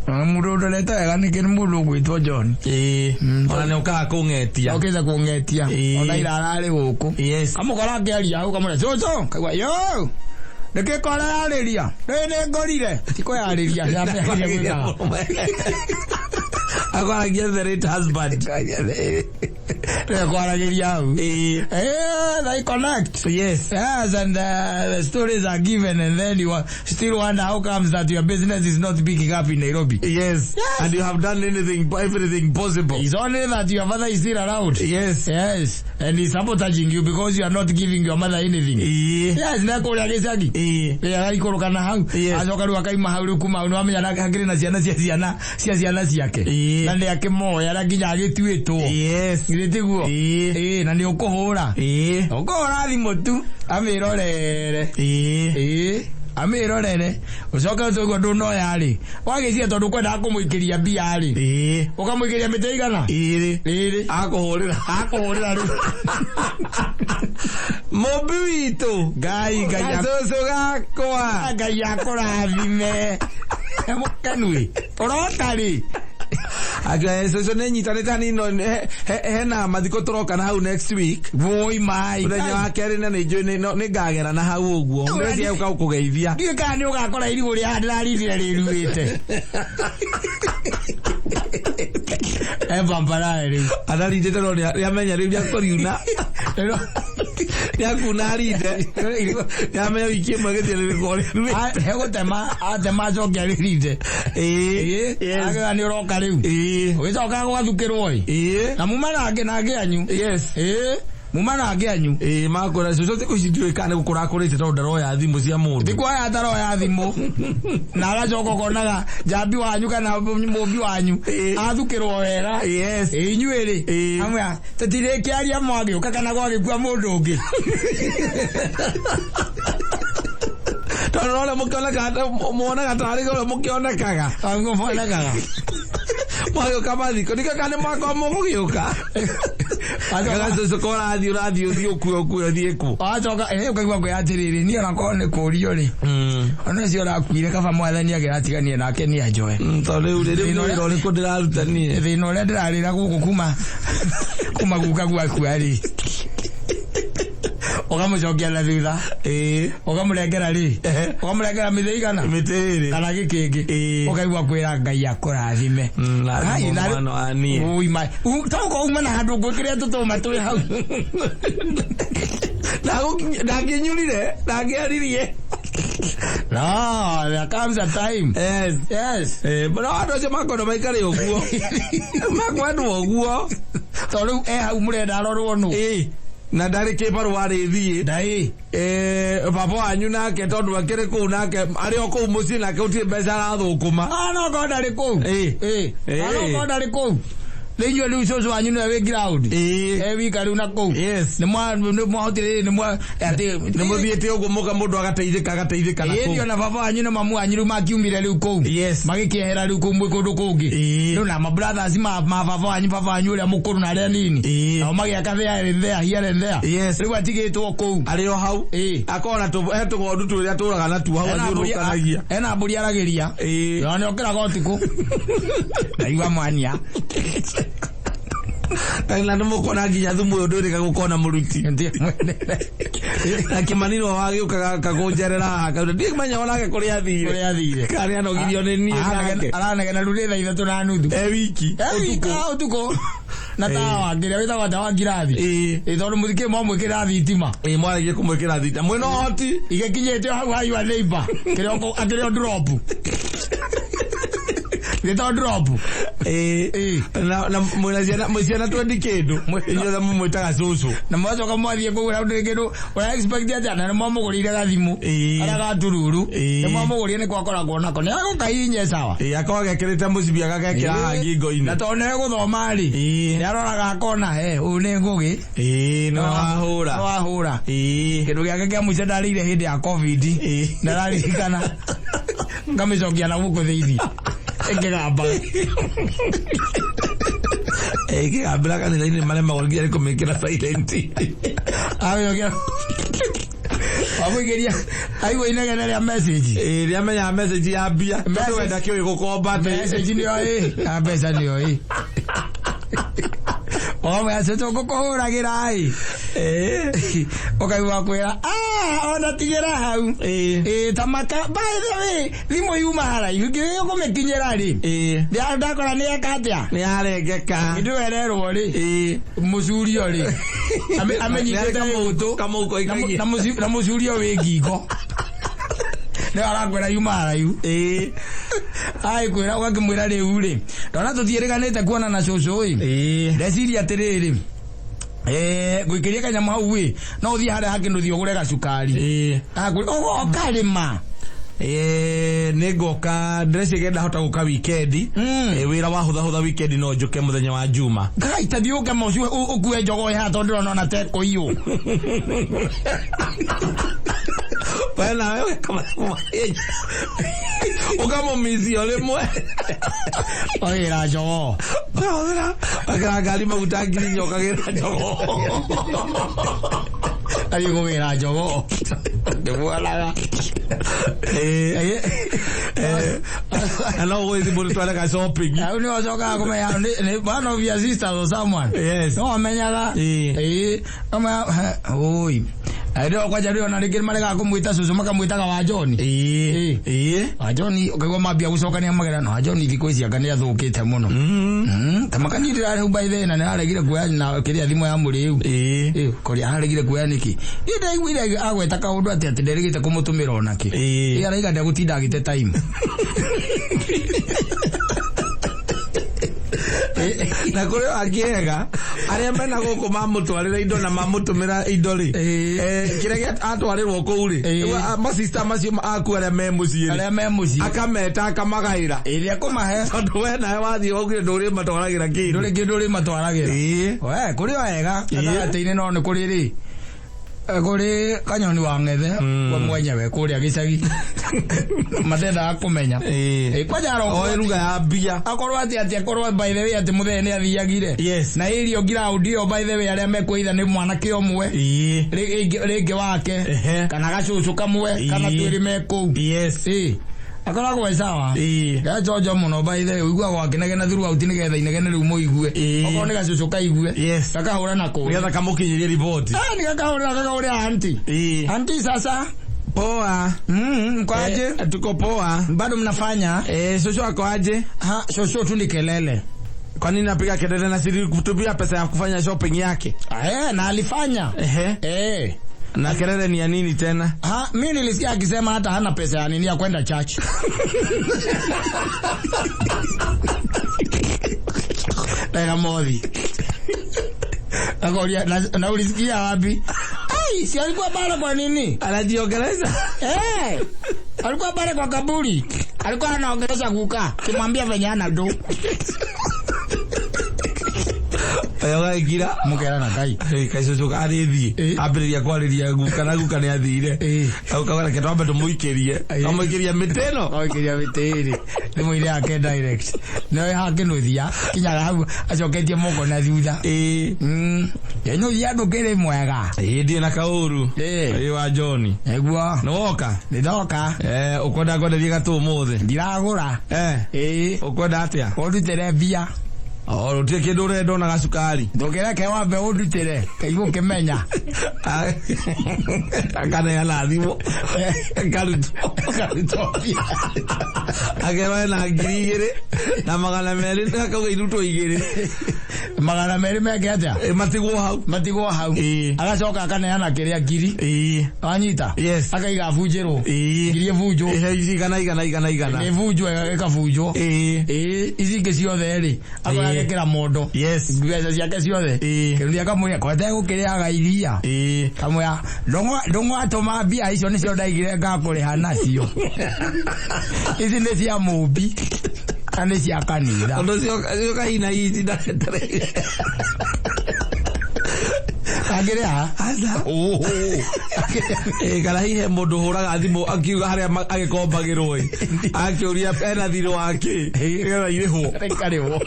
Mũndũ ũndorete wega nĩkĩ nĩ mũndũ ũgwĩtwo John. Ona nĩ ũkaga kũng'etia. Okĩte kũng'etia. Ona ira ararĩ gũkũ. Kamũkora akĩaria hau kamũra cũcũ. Kaigua yo. Nĩkĩ kora yarĩria? Rĩu nĩ ngorire. Ti kwĩyarĩria. Akwaragia the late husband. Rĩu kwaragĩria hau. They connect. Yes. Yes, and the stories are given, and then you are still wonder how comes that your business is not picking up in Nairobi. Yes. Yes. And you have done anything, everything possible. It's only that your father is still around. Yes. Yes. And he's sabotaging you because you are not giving your mother anything. Yes, na kũrĩa gĩcagi. Rĩrĩa agĩikũrũka na hau. Acoka rĩu akaima hau rĩu kuma hau nĩwamenya hakĩrĩ na ciana cia ciana cia ciana ciake. Na nĩ akĩmoya na nginya agĩtuĩtwo. Githĩ tiguo? Na nĩ ũkũhũra. Ũkũhũra thimũ tu amĩrorere. Amĩrorere. Ũcoke ũtũguo ndũnoya rĩ. Wagĩciria tondũ kwendaga kũmũikĩria mbia rĩ. Ũkamũikĩria mĩtĩ igana? Ĩrĩ. Ĩrĩ. Akũhũrĩra. Akũhũrĩra rĩu. Mũmbi witũ. Ngai, Ngai Gacũcũ gakwa. Ngai akũrathime. Mũkenui. Ũroka rĩ? Cũcũ nĩ nyitanĩte hanini no hena mathiko tũroka na hau next week. Woi mai. Mũthenya wa kerĩ na nĩ njũĩ nĩ ngagera na hau ũguo. Ndĩreciria gũka gũkũgeithia. Ndiũĩ kana nĩ ũgakora irigũ rĩa ndĩrarindire rĩruĩte. Pamparae rĩu. Ararindĩte no nĩamenya rĩu nĩakũriuna. Nĩakuna arinde. Nĩamenya wiki ĩmwe gĩthiĩ rĩrĩkũ rĩruĩte. Hegũtema, atema acoke arĩrinde. Agĩra nĩ ũroka rĩu. Ũgĩcoka gwathukĩrwo ĩ. Na muma nangĩ nangĩ anyu. Muma nangĩ anyu. Makũra cũcũ thikũ ici ndiũĩ kana nĩ gũkũra akũrĩte tondũ ndaroya thimũ cia mũndũ. Thikũ aya ataroya thimũ. Na agacoka ũkonaga njambi wanyu kana mũmbi wanyu athukĩrwo wega. Inyuĩ rĩ. Amwe tũtirĩkĩaria mwagĩũka kana gwagĩkua mũndũ ũngĩ. Tondũ ũrĩa mũkĩonekaga, muonaga tarĩ ũrĩa mũkĩonekaga. Aguo muonekaga. Mwagĩũka mathiko, nĩkĩo kana nĩ mwaka mũgũgĩũka. Gacũcũ ko ũrathiĩ, ũrathiĩ, ũthiĩ ũkue, ũkue, ũthiĩ kũ? Wacoka, ũkaigua ngwĩra atĩrĩrĩ, niĩ ona korwo nĩ kũũrio rĩ. Ona ũcio ũrakuire kaba mwathani agĩratiganie nake nĩ anjoe. Tondũ rĩu rĩ, rĩu nĩ wĩra ũrĩkũ ndĩraruta niĩ? Thĩna ũrĩa ndĩrarĩra gũkũ kuma guka gwakua rĩ. Ũkamũcokia na thutha. Ũkamũrengera rĩ. Ũkamũrengera mĩthĩ igana. Mĩtĩ ĩrĩ. Kana gĩkĩngĩ. Ũkaigua kwĩra Ngai akũrathime. Na Ai, na mwana wa niĩ. Ui, ma. To ũkorwo uma na handũ ngwĩkĩre tũtũma twĩ hau. Ndangĩnyurire, ndangĩaririe. No, there comes a time. Yes. Yes. No andũ acio makwenda maikare ũguo. Makwendwo ũguo. Tondũ rĩu e hau mũrenda arorwo nũ. Na ndarĩ kĩbarũa arĩthiĩ. Ndai. Baba wanyu nake tondũ akĩrĩ kũu nake arĩ o kũu mũciĩ nake gũtirĩ mbeca arathũkũma. Ah, no korwo ndarĩ kũu. Ĩĩ. Ĩĩ. Ah, no korwo ndarĩ kũu. Rĩu inyuĩ rĩu cũcũ wanyu nĩwe wĩ ground. Ĩĩ. E wika rĩu na kũu. Yes. Nĩ mwahotire nĩ mwa atĩ Nĩ mũthiĩte ũguo mũka mũndũ agateithĩka agateithĩka na Ĩĩ kũu. ona baba wanyu na mamu wanyu rĩu makiumire rĩu kũu. Yes. Magĩkĩehera rĩu kũu mwĩ kũndũ kũngĩ. Ĩĩ. Rĩu na ma brothers ma baba wanyu ũrĩa mũkũrũ na arĩa nini. Ĩĩ. Nao magĩaka there and there, here and there. Yes. Rĩu atigĩtwo kũu. Arĩ o hau. Ĩĩ. Akorwo na he tũgondu twĩrĩa atũraga natuo hau athiũrũrũkanagia. Ena mbũri aragĩria. Ĩĩ. Ona nĩokĩraga ũtukũ. Ndaigua mwanya. Na nĩ mũkuona nginya thumu ũyũ ndwĩrĩga gũkorwo na mũruti. Na Kĩmani nĩwe wagĩũkaga akakũnjerera haha akauga ndimenya onake kũrĩa athire. Kũrĩa athire. Kana nĩanogirio nĩ niĩ nake. Aranegena rĩu nĩ 3:30. E wiki. Ũtukũ. Ũtukũ. Na tawa kĩrĩa wĩtagwo tawa ngirathi. Ĩĩ. Ĩĩ tondũ mũthikĩ mwamwĩkĩra thitima. Ĩĩ mwaragia kũmwĩkĩra thitima. Mwĩna ũhoti. Igĩkinyĩte hau ha your neighbor. Kĩrĩa akĩrĩ o drop. Gĩtagwo drop. Ĩĩ. Ĩĩ. Na mwĩna ciana mwĩ ciana 20 kĩndũ. Inyuothe mũmwĩtaga cũcũ. Na mwacoka mwathiĩ kũgũra ndũrĩ kĩndũ ũra expect atĩa na nĩ mwamũgũrĩire gathimũ. Ĩĩ. Karĩa ga tururu. Ĩĩ. Nĩ mwamũgũrĩire nĩ kwakoragwo nako. Nĩ agũkahihinye sawa. Ĩĩ akorwo gekĩrĩte mũcibi agagekĩra haha ngingo-inĩ. Na tondũ nĩ gũthoma rĩ. Ĩĩ. Nĩ aroraga akona he ũyũ nĩ ngũgĩ. Ĩĩ nĩ wahũra. Nĩ wahũra. Ĩĩ. Kĩndũ gĩake kĩa mũico ndarĩire hĩndĩ ya Covid. Ĩĩ. Ndararirikana. Ngamĩcokia na gũkũ thĩinĩ. Ĩkĩgamba. Ĩĩ kĩgambĩra kanitha-inĩ maremagwo nginya nĩ kũmĩkĩra silent. Amĩcokia. Wamũikĩria aigua inegene rĩa message. Ĩĩ rĩamenyaga message ya mbia. Tondũ we ndakĩũĩ gũkomba atĩ. Message nĩyo ĩ. Na mbeca nĩyo ĩ. Wamwĩra cũcũ ngũkũhũragĩra ĩ. Ĩĩ. Ũkaigua kwĩra ah ona tigĩra hau. Ĩĩ. Ĩĩ ta maka by the way thimũ yuma haraihu ngĩũĩ ũkũmĩkinyĩra rĩ. Ĩĩ. Ndakora nĩ eka atĩa. Nĩ yarengeka. Hĩndĩ ĩyo ererwo rĩ. Ĩĩ. Mũcurio rĩ. Amenyitĩte gũtũ. Kamũhuko ikagia. Na mũcurio wĩ ngingo. Nĩ arakwĩra yuma haraihu. Ĩĩ. Ai kwĩra ũgakĩmwĩra rĩu rĩ. Ndona tũtiĩrĩganĩte kuona na cũcũ ĩ. Ĩĩ. Ndeciria atĩrĩrĩ. Ngũikĩria kanyamũ hau ĩ. No ũthiĩ harĩa hakĩnũthi ũgũre gacukari. Ĩĩ. Ũgoka rĩma. Nĩ ngoka ndĩreciria ndahota gũka weekend. Wĩra wa hũthahũtha weekend no njũke mũthenya wa Juma. Ngai ta thiĩ ũke mũciĩ ũkue njogoo ĩ haha tondũ ndĩrona ona ta ĩkũiywo. We nawe ũkamũmici o rĩmwe. Ũgĩra njogoo. Ũkahũthĩra ũgekĩra ngari maguta 4,000 ũkagĩra njogoo. Athiĩ kũgĩra njogoo. Ndĩmuonaga. Ĩĩ. Na no ũgũgĩthiĩ mũtware ga shopping. Hau nĩho ũcokaga kũmenya nĩ one of your sisters or someone. Yes. No amenyaga. Ĩĩ. Ĩĩ. Oi. Hĩndĩ ĩyo kwanja rĩo na rĩngĩ maregaga kũmwĩta cũcũ makamwĩtaga wa John. Ĩĩ. Ĩĩ. Wa John ũkaigua mambia gũcokania magera no wa John thikũ ici anga nĩ athũkĩte mũno. Ta makani ndĩrarĩ by the na nĩaregire kuoya na kĩrĩa thimũ ya mũrĩu. Ĩĩ. Ĩĩ, kũrĩa aregire kuoya nĩkĩ? Niĩ ndaiguire agweta kaũndũ atĩ atĩ nderĩgĩte kũmũtũmĩra onakĩ. Ĩĩ. Ĩĩ araiga ndegũtinda agĩte time. Na kũrĩ angĩ ega arĩa mena gũkũ mamũtwarĩra indo na mamũtũmĩra indo rĩ. Ĩĩ. Kĩrĩa atwarĩrwo kũu rĩ. Ĩĩ. Masista macio aku arĩa me mũciĩ rĩ. Arĩa me mũciĩ. Akameta akamagaĩra. Ĩrĩa kũmahe. Tondũ we nawe wathiĩ waugire ndũrĩ matwaragĩra kĩndũ. Ndũrĩ kĩndũ ũrĩ matwaragĩra. Ĩĩ. We, kũrĩ o wega. Ĩĩ. Gatagatĩ-inĩ no nĩ kũrĩ rĩ. Kũrĩ kanyoni wa ng'ethe we mwenyewe kũrĩa gĩcagi. Matendaga kũmenya. Ĩĩ. Kwanja aroko. Oĩ ruga ya mbia. Akorwo atĩ atĩ akorwo by the way atĩ mũthee nĩ athiagire. Yes. Na irio ground ĩyo by the way arĩa mekwĩitha nĩ mwanake ũmwe. Ĩĩ. Rĩngĩ wake. Ehe. Kana gacũcũ kamwe kana Ĩĩ. twĩrĩ me kũu. Yes. Ĩĩ. Akoragwo e sawa. Ĩĩ. Gaconjo mũno by the way ũiguaga akĩnegena throughout nĩgetha inegene rĩu mũigue. Ĩĩ. Okorwo nĩ gacũcũ kaigue. Yes. Gakahũra na kũu. Nĩgetha kamũkinyĩrie riboti. Ah, nikakahũrĩra kakahũrĩra auntie. Ĩĩ. Auntie sasa. Poa. Mko aje? Tuko poa. Bado mnafanya? Shosho ako aje? Ha, shosho tu ni kelele. Kwa nini napiga kelele na siri kutupia pesa ya kufanya shopping yake? Na alifanya. Ehe. Na kelele ni ya nini tena? Ha, mimi nilisikia akisema hata hana pesa ya nini ya kwenda church. Tena mothi. Akoria na ulisikia wapi? Ai, si alikuwa pale kwa nini? Anajiongeleza. Eh. Alikuwa pale kwa kaburi. Alikuwa anaongeleza kukaa. Kimwambia venye ana do. Ayo Mukera na kai. Kaicũcũ arĩthiĩ Ĩ. ambĩrĩria kwarĩria guka na guka nĩ athire Ĩ. aukaga reke twambe tũmũikĩrie Ĩ. twamũikĩria mĩtĩ ĩno Oikiria mĩtĩ ĩrĩ. Nĩ mũire yake direct. No hakĩnũthia kinyaga hau acoketie moko na thutha. ĩĩ Kĩnũthia ndũkĩrĩ mwega. ĩĩ ndirĩ na kaũru Ĩ. ĩĩ wa John Nĩguo. nĩ woka Nĩndoka. Eh, ũkwenda ngwenderie gatũ ũmũthĩ Ndiragũra. Eh, Ĩĩ. ũkwenda atĩa Ũndutĩre mbia. o rũtirĩ kĩndũ ũrenda ona gacukari Ndũkĩreke wambe ũndutĩre. Kaigua ũkĩmenya. akaneana thimũ karutwo Karutwo mbia. akerwo ena 2,200 akauga irutwo igĩrĩ 200 meke atĩa? Ĩ, matigwo hau Matigwo hau. Ĩĩ. Agacoka akaneana kĩrĩa ngiri. ĩĩ Wanyita? Yes. Akaiga bunjĩrwo. ĩĩ Ngiri ĩbunjwo. Ĩhe ici igana igana igana igana Nĩ ĩbunjwo ĩkabunjwo. ĩĩ Ĩĩ, ici ingĩ ciothe rĩ, akoya Ĩĩ. agekĩra mondo. Yes. Mbeca ciake ciothe. Ĩĩ. Kĩruthi akamwĩra kwete gũkĩrĩaga iria. ĩĩ Kamwĩra ndũng'o atũma mbia icio nĩcio ndaigire ngakũrĩha nacio. Ici nĩ cia mũmbi na nĩ cia kanitha. ũndũ ũcio kahina ici ndaretereire Angĩrĩha? aca Ĩ, kana hihi he mũndũ ũhũraga thimũ akiuga harĩa agĩkombagĩrwo ĩ akĩũria ena thirĩ wake nĩgetha irĩhwo Rĩkarĩhwo.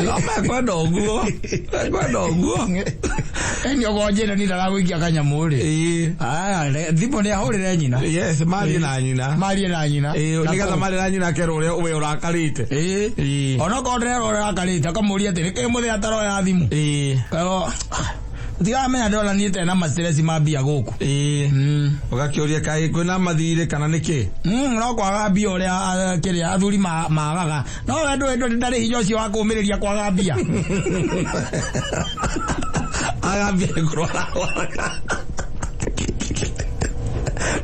no mekwenda ũguo mekwenda ũguo Ĩni okorwo njĩra ni ndaragũikia kanyamũ rĩ. ĩĩ Aya, thimũ nĩ ahũrĩre nyina. yes marie na nyina Marie na nyina. ĩĩ nĩgetha marie na nyina akerwo ũrĩa we ũrakarĩte Ĩĩ. ĩĩ Onokorwo ndĩrerwo ũrakarĩte akamũria atĩ nĩkĩ mũthĩ ataroya thimũ. ĩĩ Kerwo tigamenya ndĩrona niĩ tena ma stress ma mbia gũkũ. ĩĩ ũgakĩũria kaĩ kwĩna mathirĩ kana nĩkĩ No kwaga mbia ũrĩa kĩrĩa athuri magaga. No we ndũĩ ndarĩ hinya ũcio wa kũũmĩrĩria kwaga mbia. agambia kũrwara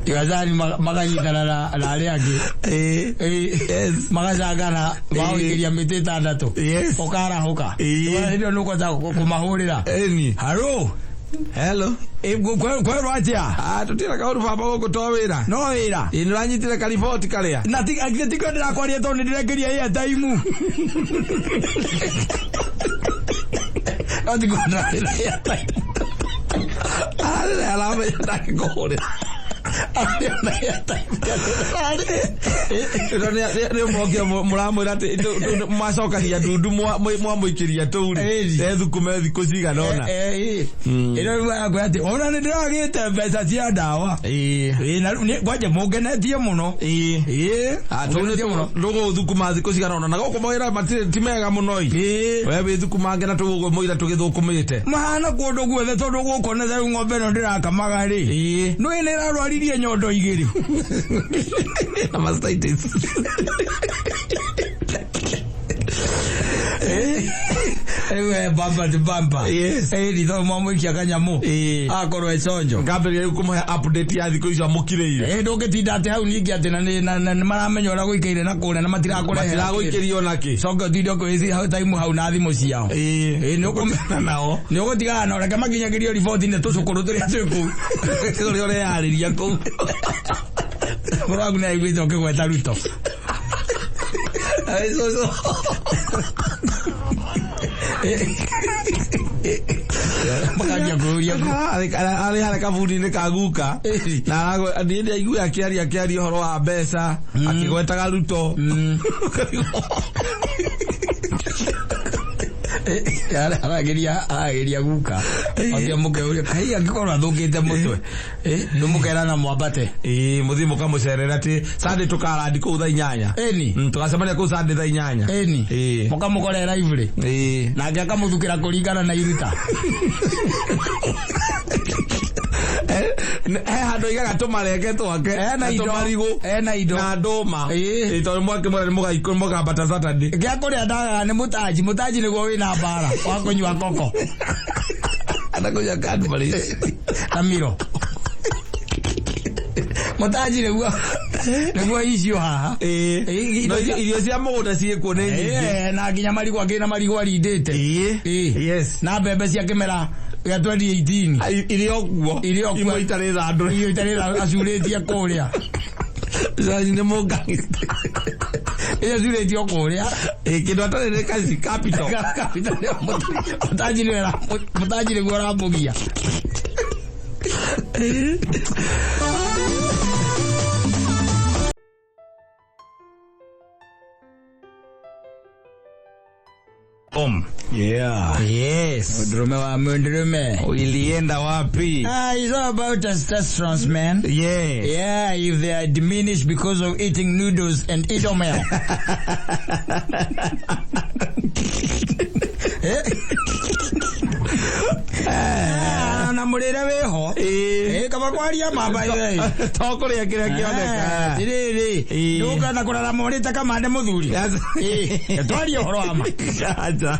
Igacani makanyitana na arĩa angĩ. ĩĩ Ĩĩ. Yes. Magacangana magũikĩria mĩtĩ ĩtandatũ. Yes. Ũkarahũka. Ĩĩ. Hĩndĩ ĩyo nĩũkũhota kũmahũrĩra. ĩni Haro. hello Kwerwo atĩa? ah tũtirĩ kaũndũ baba gũkũ to wĩra No wĩra. ĩĩ nĩũranyitire kariboti karĩa Na tikio ndĩrakwaria tondũ nĩndĩrekĩria airtime. No tikuo ndĩrakĩria airtime. arĩ aramenya ndangĩkũhũrĩra Arĩ na airtime. Ĩno nĩ ũmokire mũramwĩra atĩ mwacokagia ndundu mwamũikĩria tũu rĩ Ĩni. ethukũme thikũ cigana ũna Ĩno rĩu arakwĩra atĩ ona nĩndĩragĩte mbeca cia ndawa. ĩĩ Ĩĩ na rĩu kwanja mũngenetie mũno. ĩĩ Ĩĩ. Mũngenetie mũno. ndũgũthukuma thikũ cigana ũna na gũkũ mawĩra matirĩ ti mega mũno i Ĩĩ. we wĩthukumange na tũgũkũ mũira tũgĩthũkũmĩte Mahana kũndũ guothe tondũ gũkũ nĩ rĩu ng'ombe ĩno ndĩrakamaga rĩ. ĩĩ Nĩũĩ nĩĩrarwaririe nyondo igĩrĩ. na mastitis Rĩu we bamba to bamba. Yes. Ĩĩ ritho mwamũikia kanyamũ. Ĩĩ. Akorwo econjo. ngambĩrĩria rĩu kũmũhe update ya thikũ icio amũkirĩire Ĩĩ ndũngĩtinda atĩ hau ningĩ atĩ na nĩ maramenya ũrĩa gũikaire na kũrĩa na matirakũrehera. matiragũikĩria ona kĩ Coke ũtinde ũkĩwaste time hau na thimũ ciao. ĩĩ Ĩĩ nĩ nao nĩ ũgũtigana na reke makinyagĩrio riboti nĩ tũcũkũrũ tũrĩa twĩ kũu. ũrĩa ũreyarĩria kũu Mũrũ waku nĩ aiguĩte ũkĩgweta Ruto. Ai, cũcũ. Makanjia kũũria kũu. Arĩ harĩa kabuni-inĩ ka guka Ĩĩ. na niĩ ndiaiguire akĩaria akĩaria ũhoro wa mbeca akĩgwetaga Ruto Arageria guka. Akĩamũkĩũria kai angĩkorwo athũkĩte mũtwe. Nĩ mũkerana mwambate. ĩĩ mũthiĩ mũkamũcerera atĩ Sunday tũkarandi kũu thaa inyanya Ĩni. Tũgacemania kũu Sunday thaa inyanya Ĩni. Ĩĩ. Mũkamũkorera library. Ĩĩ. Nake akamũthukĩra kũringana na iruta. He handũ aigaga tũmarenge twake Ena na indo. tũmarigũ Ena indo. na ndũma Ĩĩ. Ĩĩ, tondũ mwakĩmwĩra nĩ mũgambata Saturday Gĩa kũrĩa ndagaga nĩ mũtanji. Mũtanji nĩguo wĩna mbara wa kũnyua koko anakũnyua Cadbury na miro. Mũtanji nĩguo Nĩguo icio haha. Ĩĩ. No irio cia mũgũnda ciĩkuo nĩ nyingĩ. Na nginya marigũ angĩ na marigũ arindĩte. Ĩĩ. Yes. Na mbembe cia kĩmera gĩa 2018. Irĩ o kuo. Irĩ o kuo. Imwe itarĩ thandũre. Irio itarĩ acurĩtie kũrĩa. Cai nĩ mũngang'ista. Iria acurĩtie o kũrĩa. Ĩĩ, kĩndũ atarĩ nĩ kaci capital. Mũtanji nĩguo ũramũgia. Om. Yeah. Yes. Mũndũrũme wa mũndũrũme. Ulienda wapi? It's all about testosterone, man. Yeah. Yeah, if they are diminished because of eating noodles and idomel. Na mũrĩre wĩho. Ĩĩ. Kaba kwaria mamba ithe. To kũrĩa kĩrĩa kĩoneka. Atirĩrĩ. Ĩĩ. Ndũkana kũrarama ũrĩte kamande mũthuri. Yes. Twarie ũhoro wa ma. Aca.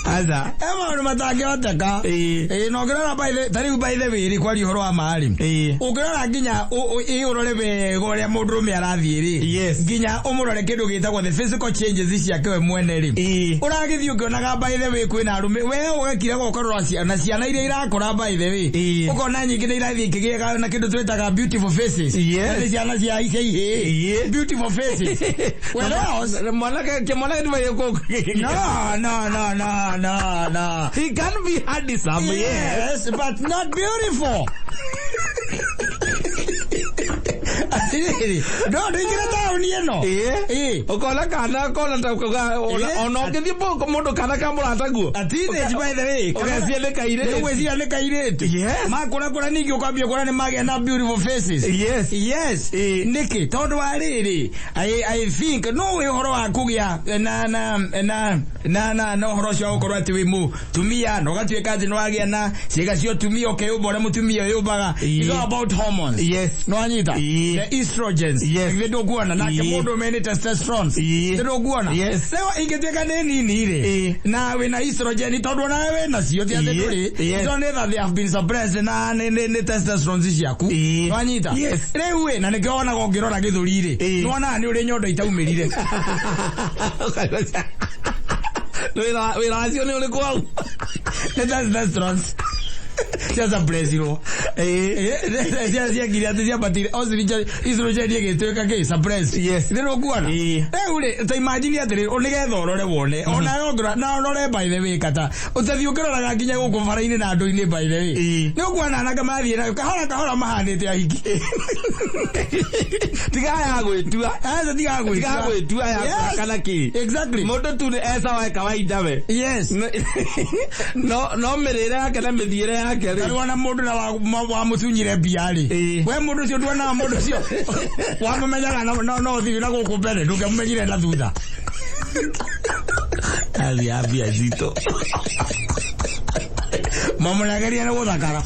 Aca. E maũndũ matangĩhoteka. Ĩĩ. Ĩĩ, na ũngĩrora by the, ta rĩu by the way rĩ, kwaria ũhoro wa ma rĩ. Ĩĩ. Ũngĩrora nginya ĩ ũrore wega ũrĩa mũndũrũme arathiĩ rĩ. Yes. Nginya ũmũrore kĩndũ gĩtagwo the physical changes ciake we mwene rĩ. Ĩĩ. Ũragĩthiĩ ũkĩonaga by the way kwĩna arũme we ũgakiraga ũkarora ciana ciana iria irakũra by the way. Ĩĩ. Ũkona nyingĩ nĩ irathiĩ ikĩgĩaga na kĩndũ twĩtaga beautiful faces. Yes. Na nĩ ciana cia icia ihĩĩ. Ĩĩ. Beautiful faces. Whereas Mwanake kĩmwanake ndibaiye kũ. No, no, no, no, no, no. He can be handsome, yes. Yes, but not beautiful. Atirĩrĩ, no ndũingĩre taũni ĩno. Ĩĩ. Ĩĩ. Ũkona kana kona ta Ĩĩ. ona ũngĩthiĩ mũndũ kana ka mũrataguo. A teenage by the way. Ũgeciria nĩ kairĩtu. Ũgwĩciria nĩ kairĩtu. Yes. Makũrakũra ningĩ ũkambia kuona nĩ magĩa na beautiful faces. Yes. Yes. Ĩĩ. Nĩkĩ? Tondũ wa rĩrĩ, I think no wĩ ũhoro wa kũgĩa na na na na na na ũhoro ũcio wa gũkorwo atĩ wĩ mũtumia na ũgatuĩka atĩ nĩ wagĩa na ciĩga cia ũtumia ũkeyũmba ũrĩa mũtumia ũyũmbaga. Ĩĩ. It's all about hormones. Yes. No wanyita? Ĩĩ. The estrogens. Yes. Githĩ ndũkuona nake Ĩĩ. mũndũ nĩ testosterone. Ĩĩ. Githĩ ndũkuona? Yes. Rĩu ingĩtuĩka nĩ nini rĩ Ĩĩ. na wĩna estrogen tondũ onawe wĩ nacio ti atĩ Ĩĩ. ndũrĩ. Yes. It's only that they have been suppressed na nĩ testosterone ciaku. Ĩĩ. Wanyita? Yes. Rĩu ĩ na nĩkĩo wonaga ũngĩrora gĩthũri rĩ Ĩĩ. nĩwonaga nĩ ũrĩ nyondo itaumĩrire. Wĩra wĩra wacio nĩ ũrĩkũ hau? Nĩ testosterone cia suppressirwo. Ciakire atĩ ciambatire estrogen ĩgĩtuĩka kĩ suppressed. Yes. Nĩ ũkuona? Ĩĩ. Rĩu rĩ ta imagine atĩrĩ nĩgetha ũrore wone onawe ũngĩrora na ũrore by the way kata ũtathiĩ ũkĩroraga nginya gũkũ bara-inĩ na andũ-inĩ by the way. Ĩĩ. Nĩ ũkuona anake mathiĩ nayo kahora kahora mahanĩte ahiki. Tiga ya gwĩtua. Aca tiga gwĩtua. Tiga gwĩtua ya Yes. kana kĩ. Exactly. Mũndũ tu nĩ esawa kawaida we. Yes. No no mĩrĩre yake na mĩthiĩre yake rĩ. Tarĩ wona mũndũ na wamũtunyire mbia rĩ. Ĩĩ. We mũndũ ũcio nduonaga mũndũ ũcio wamũmenyaga no ũthiĩ na gũkũ mbere ndũngĩamũmenyire na thutha. Hali ya mbia citũ. Mamũnegeria nĩ gũthakara.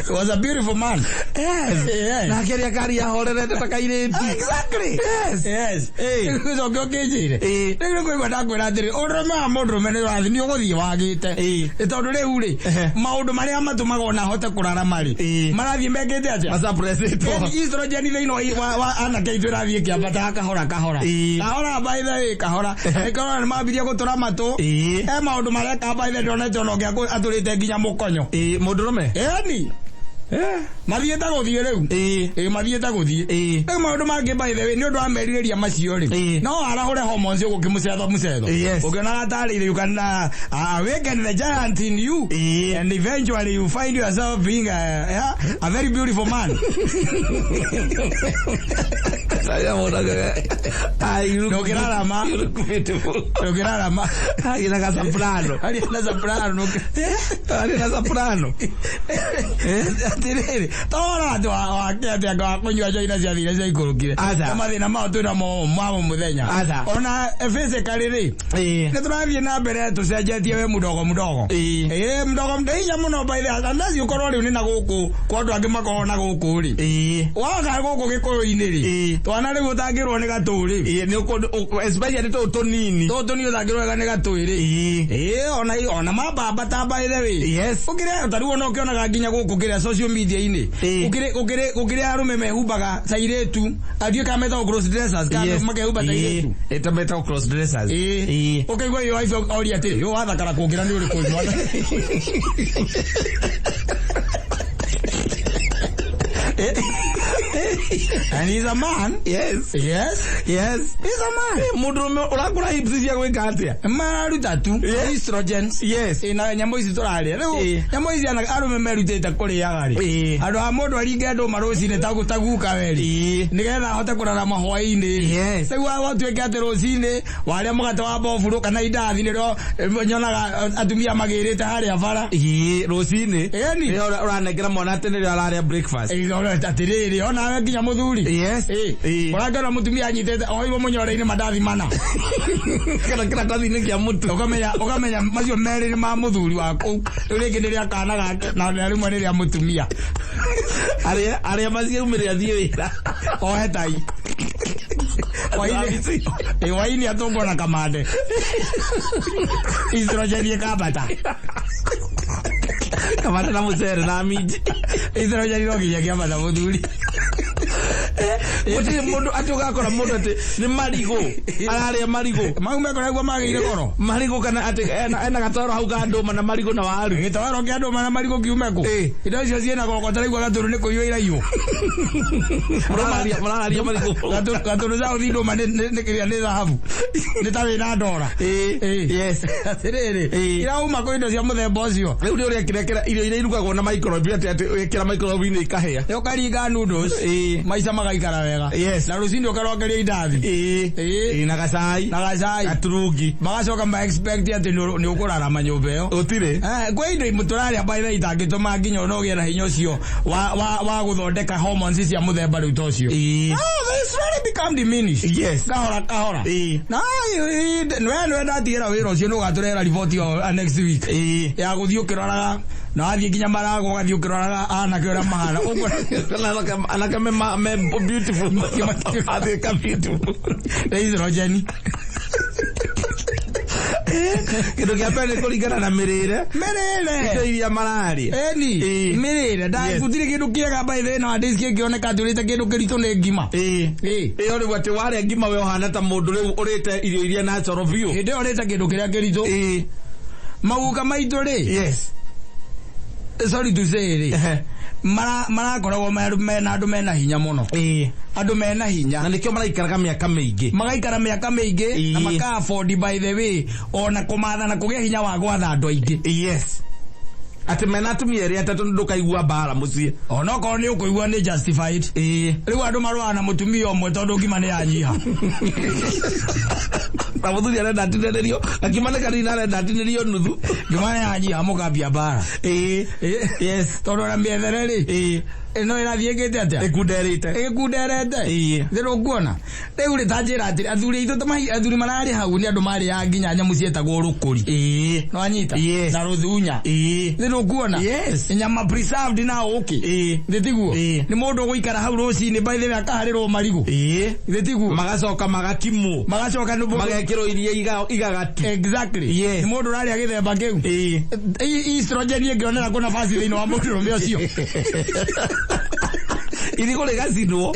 He was a beautiful man. Yes. Yes. Nake rĩ akaria ahorerete ta kairĩtu. Exactly. Yes. Yes. Ĩĩ. Ũcoke ũkĩnjĩre. Ĩĩ. Rĩu nĩ kũigua ndakwĩra atĩrĩ, ũndũrũme wa mũndũrũme nĩ ũrathiĩ nĩ ũgũthiĩ wagĩte. Ĩĩ. Nĩ tondũ rĩu rĩ, Ehe. maũndũ marĩa matũmaga ona hote kũrarama rĩ, Ĩĩ. marathiĩ mekĩte atĩa? Masuppressĩtwo. Yaani estrogen thĩinĩ wa anake aitũ ĩrathiĩ ĩkĩambataga kahora kahora. Ĩĩ. Kahora by the way, kahora. Ĩkorwo nĩ mambirie gũtũra matũ. Ĩĩ. He maũndũ mareka by the way ndonete ona ũngĩ atũrĩte nginya mũkonyo. Ĩĩ, mũndũrũme. Ĩni. Mathiĩte gũthiĩ rĩu. Ĩĩ. Ĩĩ mathiĩte gũthiĩ. Ĩĩ. Rĩu maũndũ mangĩ by the way nĩ ũndũ wa merirĩria macio rĩ. Ĩĩ. No arahũre hormones ũgũkĩmũcetho mũcetho. Yes. Ũngĩonaga tarĩ you can awaken the giant in you. Ĩĩ. And eventually you find yourself being a very beautiful man. Ndũngĩrarama. You look beautiful. Ndũngĩrarama. Arĩ na gasoprano. Arĩ na soprano. Arĩ na soprano. Atĩrĩrĩ, toro atĩ wake atĩ anga wa kũnyua njohi na ciathire ciaikũrũkire. Aca. Na mathĩna mao twĩnamo mamo mũthenya. Aca. Ona physically rĩ, Ĩĩ. nĩ tũrathiĩ na mbere tũcenjetie we mdogo mdogo. Ĩĩ. Ĩĩ mdogo mdogo hinya mũno by the way. Unless ũkorwo rĩu nĩ na gũkũ kwa andũ angĩ makoragwo na gũkũ rĩ. Ĩĩ. Waga gũkũ gĩkũyũ-inĩ rĩ. Ĩĩ. Twana rĩu ũtangĩrwo nĩ gatũrĩ. Ĩĩ, nĩ especially tũtũ tũnini. Tũtũ nĩ ũtangĩrwo wega nĩ gatũĩ rĩ. Ĩĩ, ona mambamba ta by the way. Yes. Ũkĩrĩa tarĩu ona ũkĩonaga nginya gũkũ kĩrĩa social media-inĩ. Ĩĩ. Gũkĩrĩ arũme mehumbaga ta airĩtu. Andiũ kana metagwo cross dressers kana Yes. makehumba ta airĩtu. Ĩĩ, ta metagwo cross dressers. Ĩĩ. Ĩĩ. Ũkaigua yo wife oria atĩrĩ, yo wathakara kũngĩra nĩ ũrĩkũ mwana. And he's a man. Yes. Yes. Yes. He's a man. Mũndũrũme ũrakũra hips cia gwĩka atĩa? Mararuta tu Yes. estrogens. Yes. Ĩ, na nyamũ ici tũrarĩa rĩu Ĩ. nyamũ ici arũme merutĩte kũrĩaga rĩ Ĩ. andũ a mũndũ aringe ndũma rũcinĩ taguka werĩ Ĩ. nĩgetha ahote kũrarama hwaĩ-inĩ. Yes. Rĩu watuĩke atĩ rũcinĩ warĩa mũgate wa mboburu kana indathi nĩrĩo nyonaga atumia magĩrĩte harĩa bara. Ĩĩ, rũcinĩ. Ĩni. Rĩrĩa ũranengera mwana atĩ nĩrĩo ararĩa breakfast. Ĩ, atĩrĩrĩ onawe nginya mũthuri. Yes. Ĩ, Ĩ. ũrangĩona mũtumia anyitĩte oirwo mũnyore-inĩ mandathi mana. Kana kĩratathi-inĩ kĩa mũtu. Ũkamenya macio merĩ nĩ ma mũthuri waku, rĩu rĩngĩ nĩ rĩa kana gake na rĩmwe nĩ rĩa mũtumia. Arĩa maciaumĩre athiĩ wĩra. Ohe tai. Hwaĩ-inĩ atũngwo na kamande. Estrogen ĩkambata. Kamande na mũcere na minji. Estrogen no nginya kĩambata mũthuri. Gũtirĩ mũndũ atĩ ũgakora mũndũ atĩ nĩ marigũ ararĩa marigũ. Mau mekoragwo magĩire goro. Marigũ kana atĩ ena gatoro hau ka ndũma na marigũ na waru. Gĩtoero kĩa ndũma na marigũ kiume kũ? Ĩ. Indo icio ciĩna goro taraigua gatũrũ nĩ kũiywo iraiywo. Mũrararia marigũ. Gatũrũ South ndũma nĩ kĩrĩa nĩ thahabu. Nĩ ta wĩna ndora. Ĩ. Yes. Atĩrĩrĩ, Ĩ. irauma kũ indo cia mũthemba ũcio? Rĩu nĩ ũrĩa kĩrekera irio iria irugagwo na microwave atĩ wekĩra microwave-inĩ ikahĩa. Nĩ ũkaringa noodles. Ĩ. Maica magaikara wega. Yes. Na rũcinĩ ũkarongeria indathi. Ĩ. Ĩ. Ĩ, na gacai. Na gacai. Gaturungi. Magacoka ma expect atĩ nĩ ũkũrarama nyũmba ĩyo. Gũtirĩ. Kwĩ indo imwe tũrarĩa by the way itangĩtũma nginya ona ũgĩe na hinya ũcio wa gũthondeka hormones cia mũthemba rĩu ta ũcio. Ĩ. No, they slowly become diminished. Yes. Kahora kahora. Ĩ. Na we nĩwe ndatigĩra wĩra ũcio nĩ ũgatũrehera riboti ĩyo next week. Ĩ. Ya gũthiĩ ũkĩroraga na wathiĩ nginya marago ũgathiĩ ũkĩroraga anake ũrĩa mahana. Ũguo Anake me beautiful. Athĩka beautiful. Estrogen. Kĩndũ kĩa mbere nĩ kũringana na mĩrĩre. Mĩrĩre. Indo iria mararĩa. Eni. Ĩ. Mĩrĩre. Yes. Gũtirĩ kĩndũ kĩega by the way nowadays kĩngĩoneka atĩ ũrĩte kĩndũ kĩritũ nĩ ngima. Ĩ. Ĩ. Ĩyo rĩu atĩ warĩa ngima we ũhana ta mũndũ rĩu ũrĩte irio iria natural biũ. Hĩndĩ ĩyo ũrĩte kĩndũ kĩrĩa kĩritũ. Ĩ. Maguka maitũ rĩ. Yes. Sorry to say rĩ. Marakoragwo mena andũ mena hinya mũno. Ĩ. Andũ mena hinya. Na nĩkĩo maraikaraga mĩaka mĩingĩ. Magaikara mĩaka mĩingĩ na Ĩ. maka afford by the way ona kũmatha na kũgĩa hinya wa gwatha andũ aingĩ. Yes. Atĩ mena atumia erĩ atatũ ndũkaigua mbara mũciĩ. Onokorwo nĩ ũkũigua nĩ justified. Ĩ. Rĩu andũ marũaga na mũtumia ũmwe tondũ ngima nĩ yanyiha. Na mũthuri arenda atinĩrĩrio, gakima nĩ kanini arenda atinĩrio nuthu. Ngima nĩ yanyiha mũkambia mbara. Ĩ. Yes. Tondũ ona mĩethere rĩ. Ĩ. Ĩno ĩrathiĩ ĩkĩte atĩa? Ĩkunderĩte. Ĩkunderete. Ĩ. Thĩna ũkuona. Rĩu rĩ ta njĩra atĩrĩ athuri aitũ athuri mararĩ hau nĩ andũ marĩaga nginya nyamũ ciĩtagwo rũkũri. Ĩ. Nĩwanyita? Yes. Na rũthunya. Ĩ. Thĩna ũkuona? Yes. Nyama preserved na ũkĩ. Ĩ. Thĩ tiguo? Ĩ. Nĩ mũndũ ũgũikara hau rũcinĩ by the way akaharĩrwo marigũ. Ĩ. Thĩ tiguo? Magacoka magakimwo. Magacoka nĩ mũndũ Magekĩrwo iria igagatu. Exactly. Yes. Nĩ mũndũ ũrarĩa gĩthemba kĩu. Ĩ. Estrogen ĩngĩonera kũ nafasi thĩinĩ wa mũndũrũme ũcio. Irigũ rĩgacinwo,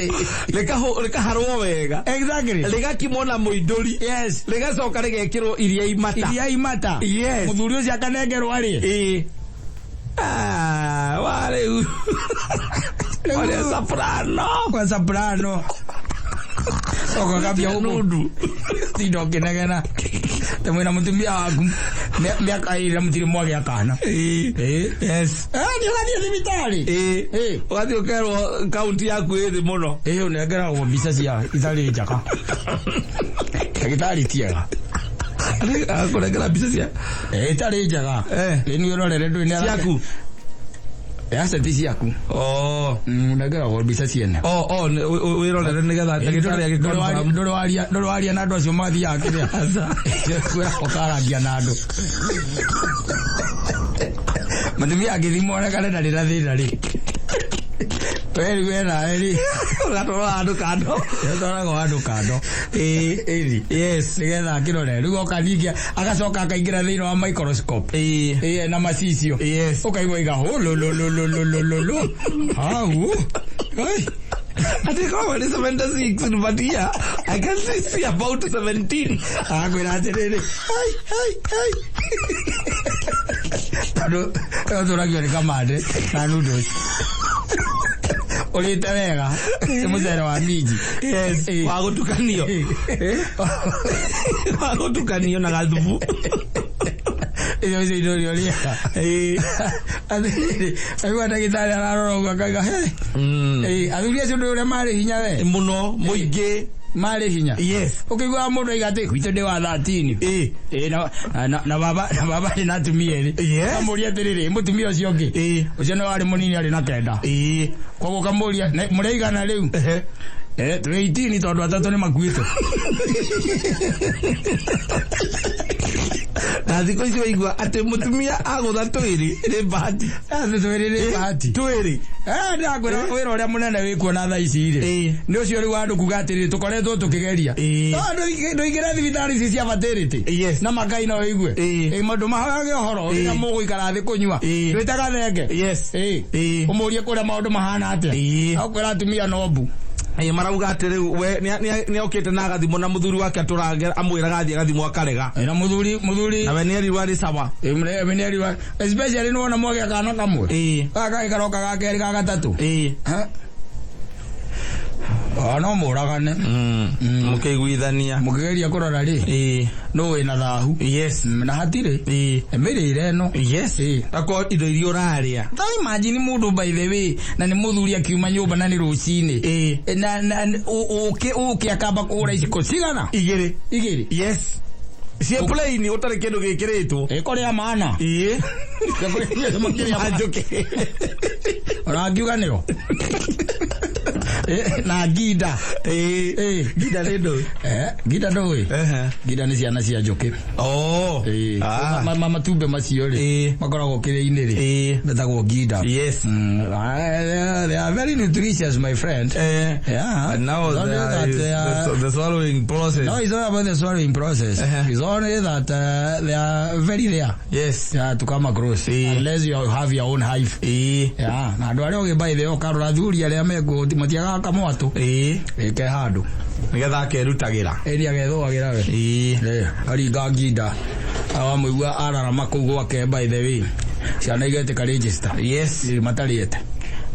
rĩkaharwo wega. Exactly. Rĩgakimwo na mũindũri. Yes. Rĩgacoka rĩgekĩrwo iria imata. Iria imata. Yes. Mũthuri ũcio akanengerwo arĩe. Ĩ. Wa rĩu. Warĩa soprano. Kwa soprano. Oka kambia huku. Nundu. Tinda ũkĩnegena. Te mwĩna mũtumia waku mĩaka ĩrĩ na mũtirĩ mwagĩa kana. Ĩ. Ĩ. Yes. Nĩ ũgathiĩ thibitarĩ. Ĩ. Ĩ. Ũgathiĩ ũkerwo kaunti yaku ĩ thĩ mũno. Ĩ, ũnengeragwo mbica cia itarĩ njega. Ndagĩtarĩ ti ega. Akũnengera mbica cia Ĩ, itarĩ njega. Ĩ, nĩ ũrorere ndũĩ nĩ ciaku. Aca ti ciaku. Oh. Ndengeragwo mbica ciene. Oh, oh, wĩrorere nĩgetha ndagĩtarĩ agĩkonfirm. Ndũrĩ waria na andũ acio mathiaga kĩrĩa. Kwĩra ũkarangia na andũ. Mũtumia angĩthimwo onekane ndarĩ na thĩna rĩ. We rĩu nawe rĩ, Ũgatwara handũ kando. Ũtwaragwo handũ kando. Ĩĩ. Ĩni. Yes. Nĩgetha akĩrore. Rĩu oka ningĩ agacoka akaingĩra thĩinĩ wa microscope. Ĩĩ. Ĩĩ, na macicio. Yes. Ũkaigua iga hũlũlũlũlũlũlũ. Hau. Ai. Ati kama ni 76 but here I can see about 17. Akwĩra atĩrĩrĩ, ai, ai, ai. Tondũ ũtũragio nĩ kamande na noodles. Ũrĩte wega nĩ mũcere wa minji. Yes. Ĩĩ. Wa gũtukanio. Wa gũtukanio na gathubu. Icio icio indo ũrĩa ũrĩaga. Ĩĩ. Atĩrĩrĩ, aigua ndagĩtarĩ ararora ũguo akauga, "He, ĩĩ, athuri acio ndũĩ ũrĩa marĩ hinya we." Mũno mũingĩ. Marĩ hinya. Yes. Ũkĩiguaga mũndũ aiga atĩ gwitũ ndĩ wa 13. Ĩĩ. Ĩĩ, na baba arĩ na atumia erĩ. Yes. Kamũria atĩrĩrĩ, mũtumia ũcio ũngĩ, Ĩĩ. ũcio nĩ warĩ mũnini, arĩ na 9. Ĩĩ. Koguo kamũria, "Mũrĩigana rĩu?" Ehe. "Eh, twĩ 18 tondũ atatũ nĩ makuĩte." Na thikũ ici waigua atĩ mũtumia agũtha twĩrĩ nĩ bahati. Atĩ twĩrĩ nĩ bahati. Twĩrĩ. Eh, ndĩrakwĩra wĩra ũrĩa mũnene wĩkuo na thaa ici rĩ, Ĩĩ. nĩ ũcio rĩu andũ kuga atĩrĩrĩ, tũkoretwo tũkĩgeria. Ĩĩ. No ndũingĩre thibitarĩ ici cia fertility Yes. na makai no ũigue. Ĩĩ. Ĩĩ, maũndũ mahoyage ũhoro Ĩĩ. rĩrĩa mũgũikara thĩ kũnyua. Ĩĩ. Ndwĩtaga thenge. Yes. Ĩĩ. Ĩĩ. Ũmũrie kũrĩa maũndũ mahana atĩa. Ĩĩ. Akwĩra atumia no mbu. Ĩĩ, marauga atĩ rĩu we nĩ okĩte na agathimwo na mũthuri wake atũrange amwĩraga athiĩ agathimwo akarega. Ĩĩ, na mũthuri Na we nĩ erirwo arĩ sawa. Ĩĩ, especially nĩ wona mwagĩa kana kamwe. Ĩĩ. Gaka gagĩkaroka ga kerĩ, ga gatatũ. Ĩĩ. Ha? O no mũragane. Mũkĩiguithania. Mũkĩgeria kũrora rĩ, Ĩĩ. nũ wĩna thahu. Yes. Na hatirĩ. Ĩĩ. Mĩrĩre ĩno. Yes. Ĩĩ. Tako indo iria ũrarĩa. Ta imagine mũndũ, by the way, na nĩ mũthuri akiuma nyũmba na nĩ rũcinĩ. Ĩĩ. Na ũke ũke akamba kũgũra iciko cigana? Igĩrĩ. Igĩrĩ. Yes. Ciĩ plain ũtarĩ kĩndũ gĩkĩrĩtwo. Ĩkũrĩa maana. Ĩĩ. Makĩrĩa maana. Njũkĩ. Ona ngiuga nĩo. Na nginda. Ĩĩ. Ĩĩ. Nginda nĩ ndũ. Eh, nginda ndũĩ? Ehe. Nginda nĩ ciana cia njũkĩ. Oh. Ĩĩ. Ah. Matumbĩ macio rĩ, Ĩĩ. makoragwo kĩrĩa-inĩ rĩ, Ĩĩ. metagwo nginda. Yes. They are very nutritious, my friend. Eh. Yeah. And now It's only there that is they are- the swallowing process. No, it's not about the swallowing process. It's only that they are very rare. Yes. Yeah, to come across. Ĩĩ. Unless you have your own hive. Ĩĩ. Yeah, na andũ arĩa ũgĩ by the way, ũkarora athuri arĩa mekuo matiagaga kamwatũ. Ĩĩ. Ĩke handũ. Nĩgetha akerutagĩra. Ĩri agethũagĩra we. Ĩĩ. Eh, aringa nginda. Awamũigua ararama kũu gwake, by the way. Ciana igetĩka register. Yes. Ĩ, matarĩte.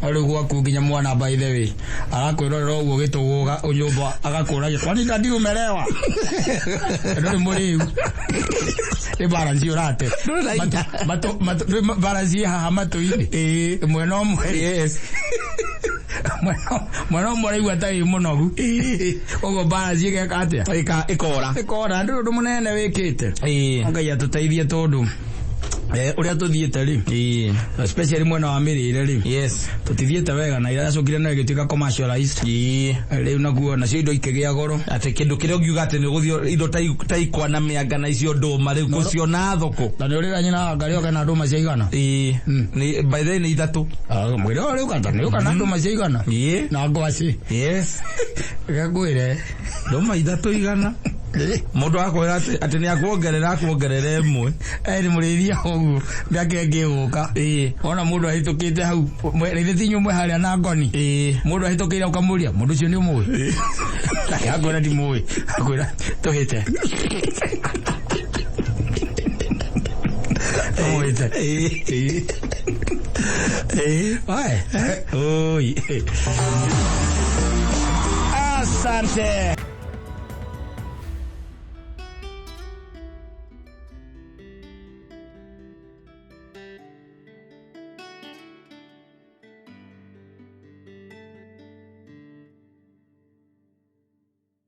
No rĩu gwaku nginya mwana, by the way, arakwĩrorera ũguo gĩtũgũga nyũmba agakũragia, "Kwani daddy umelewa?" Ndũrĩ mũrĩu, nĩ balance ũrate. Ndũrĩ na hinya. Matũ balance ĩ haha matũ-inĩ. Ĩĩ. Mwena ũmwe. Yes. Mwena ũmwe ũraigua ta wĩ mũnogu, ũguo balance ĩgeka atĩa? Ĩka ĩkora. Ĩkora. Ndũrĩ ũndũ mũnene wĩkĩte. Ĩĩ. Ngai atũteithie tondũ ũrĩa tũthiĩte rĩ, Ĩĩ. especially mwena wa mĩrĩre rĩ, Yes. tũtithiĩte wega na iracokire no ĩgĩtuĩka commercialized. Ĩĩ. Rĩu naguo nacio indo ikĩgĩa goro. Atĩ kĩndũ kĩrĩa ũngiuga atĩ nĩ ũgũthiĩ indo ta ikwa na mĩanga na icio ndũma rĩu gũciona thoko. Na nĩ ũrĩra nyina wa ngarĩ oke na ndũma cia igana. Ĩĩ. Nĩ by the way nĩ ithatũ. Mwĩrĩ ũyũ rĩu kata nĩ ũka na ndũma cia igana Ĩĩ. na ngwacĩ. Yes. Ngwĩre. Ndũma ithatũ igana. Mũndũ akwĩra atĩ nĩ akuongerera ĩmwe. Nĩ mũrĩithia ũguo mĩaka ĩngĩ ĩgũka. Ĩĩ. Ona mũndũ ahĩtũkĩte hau, rĩthĩ ti inyuĩ mwĩ harĩa na ngoni. Ĩĩ. Mũndũ ahĩtũkĩire ũkamũria, "Mũndũ ũcio nĩ ũmũĩ?" Nake akwĩra, "Ndimũĩ." Akwĩra, "Tũhĩte tũmũhĩte." Ĩĩ. Ĩĩ. Oe. Oi. Asante.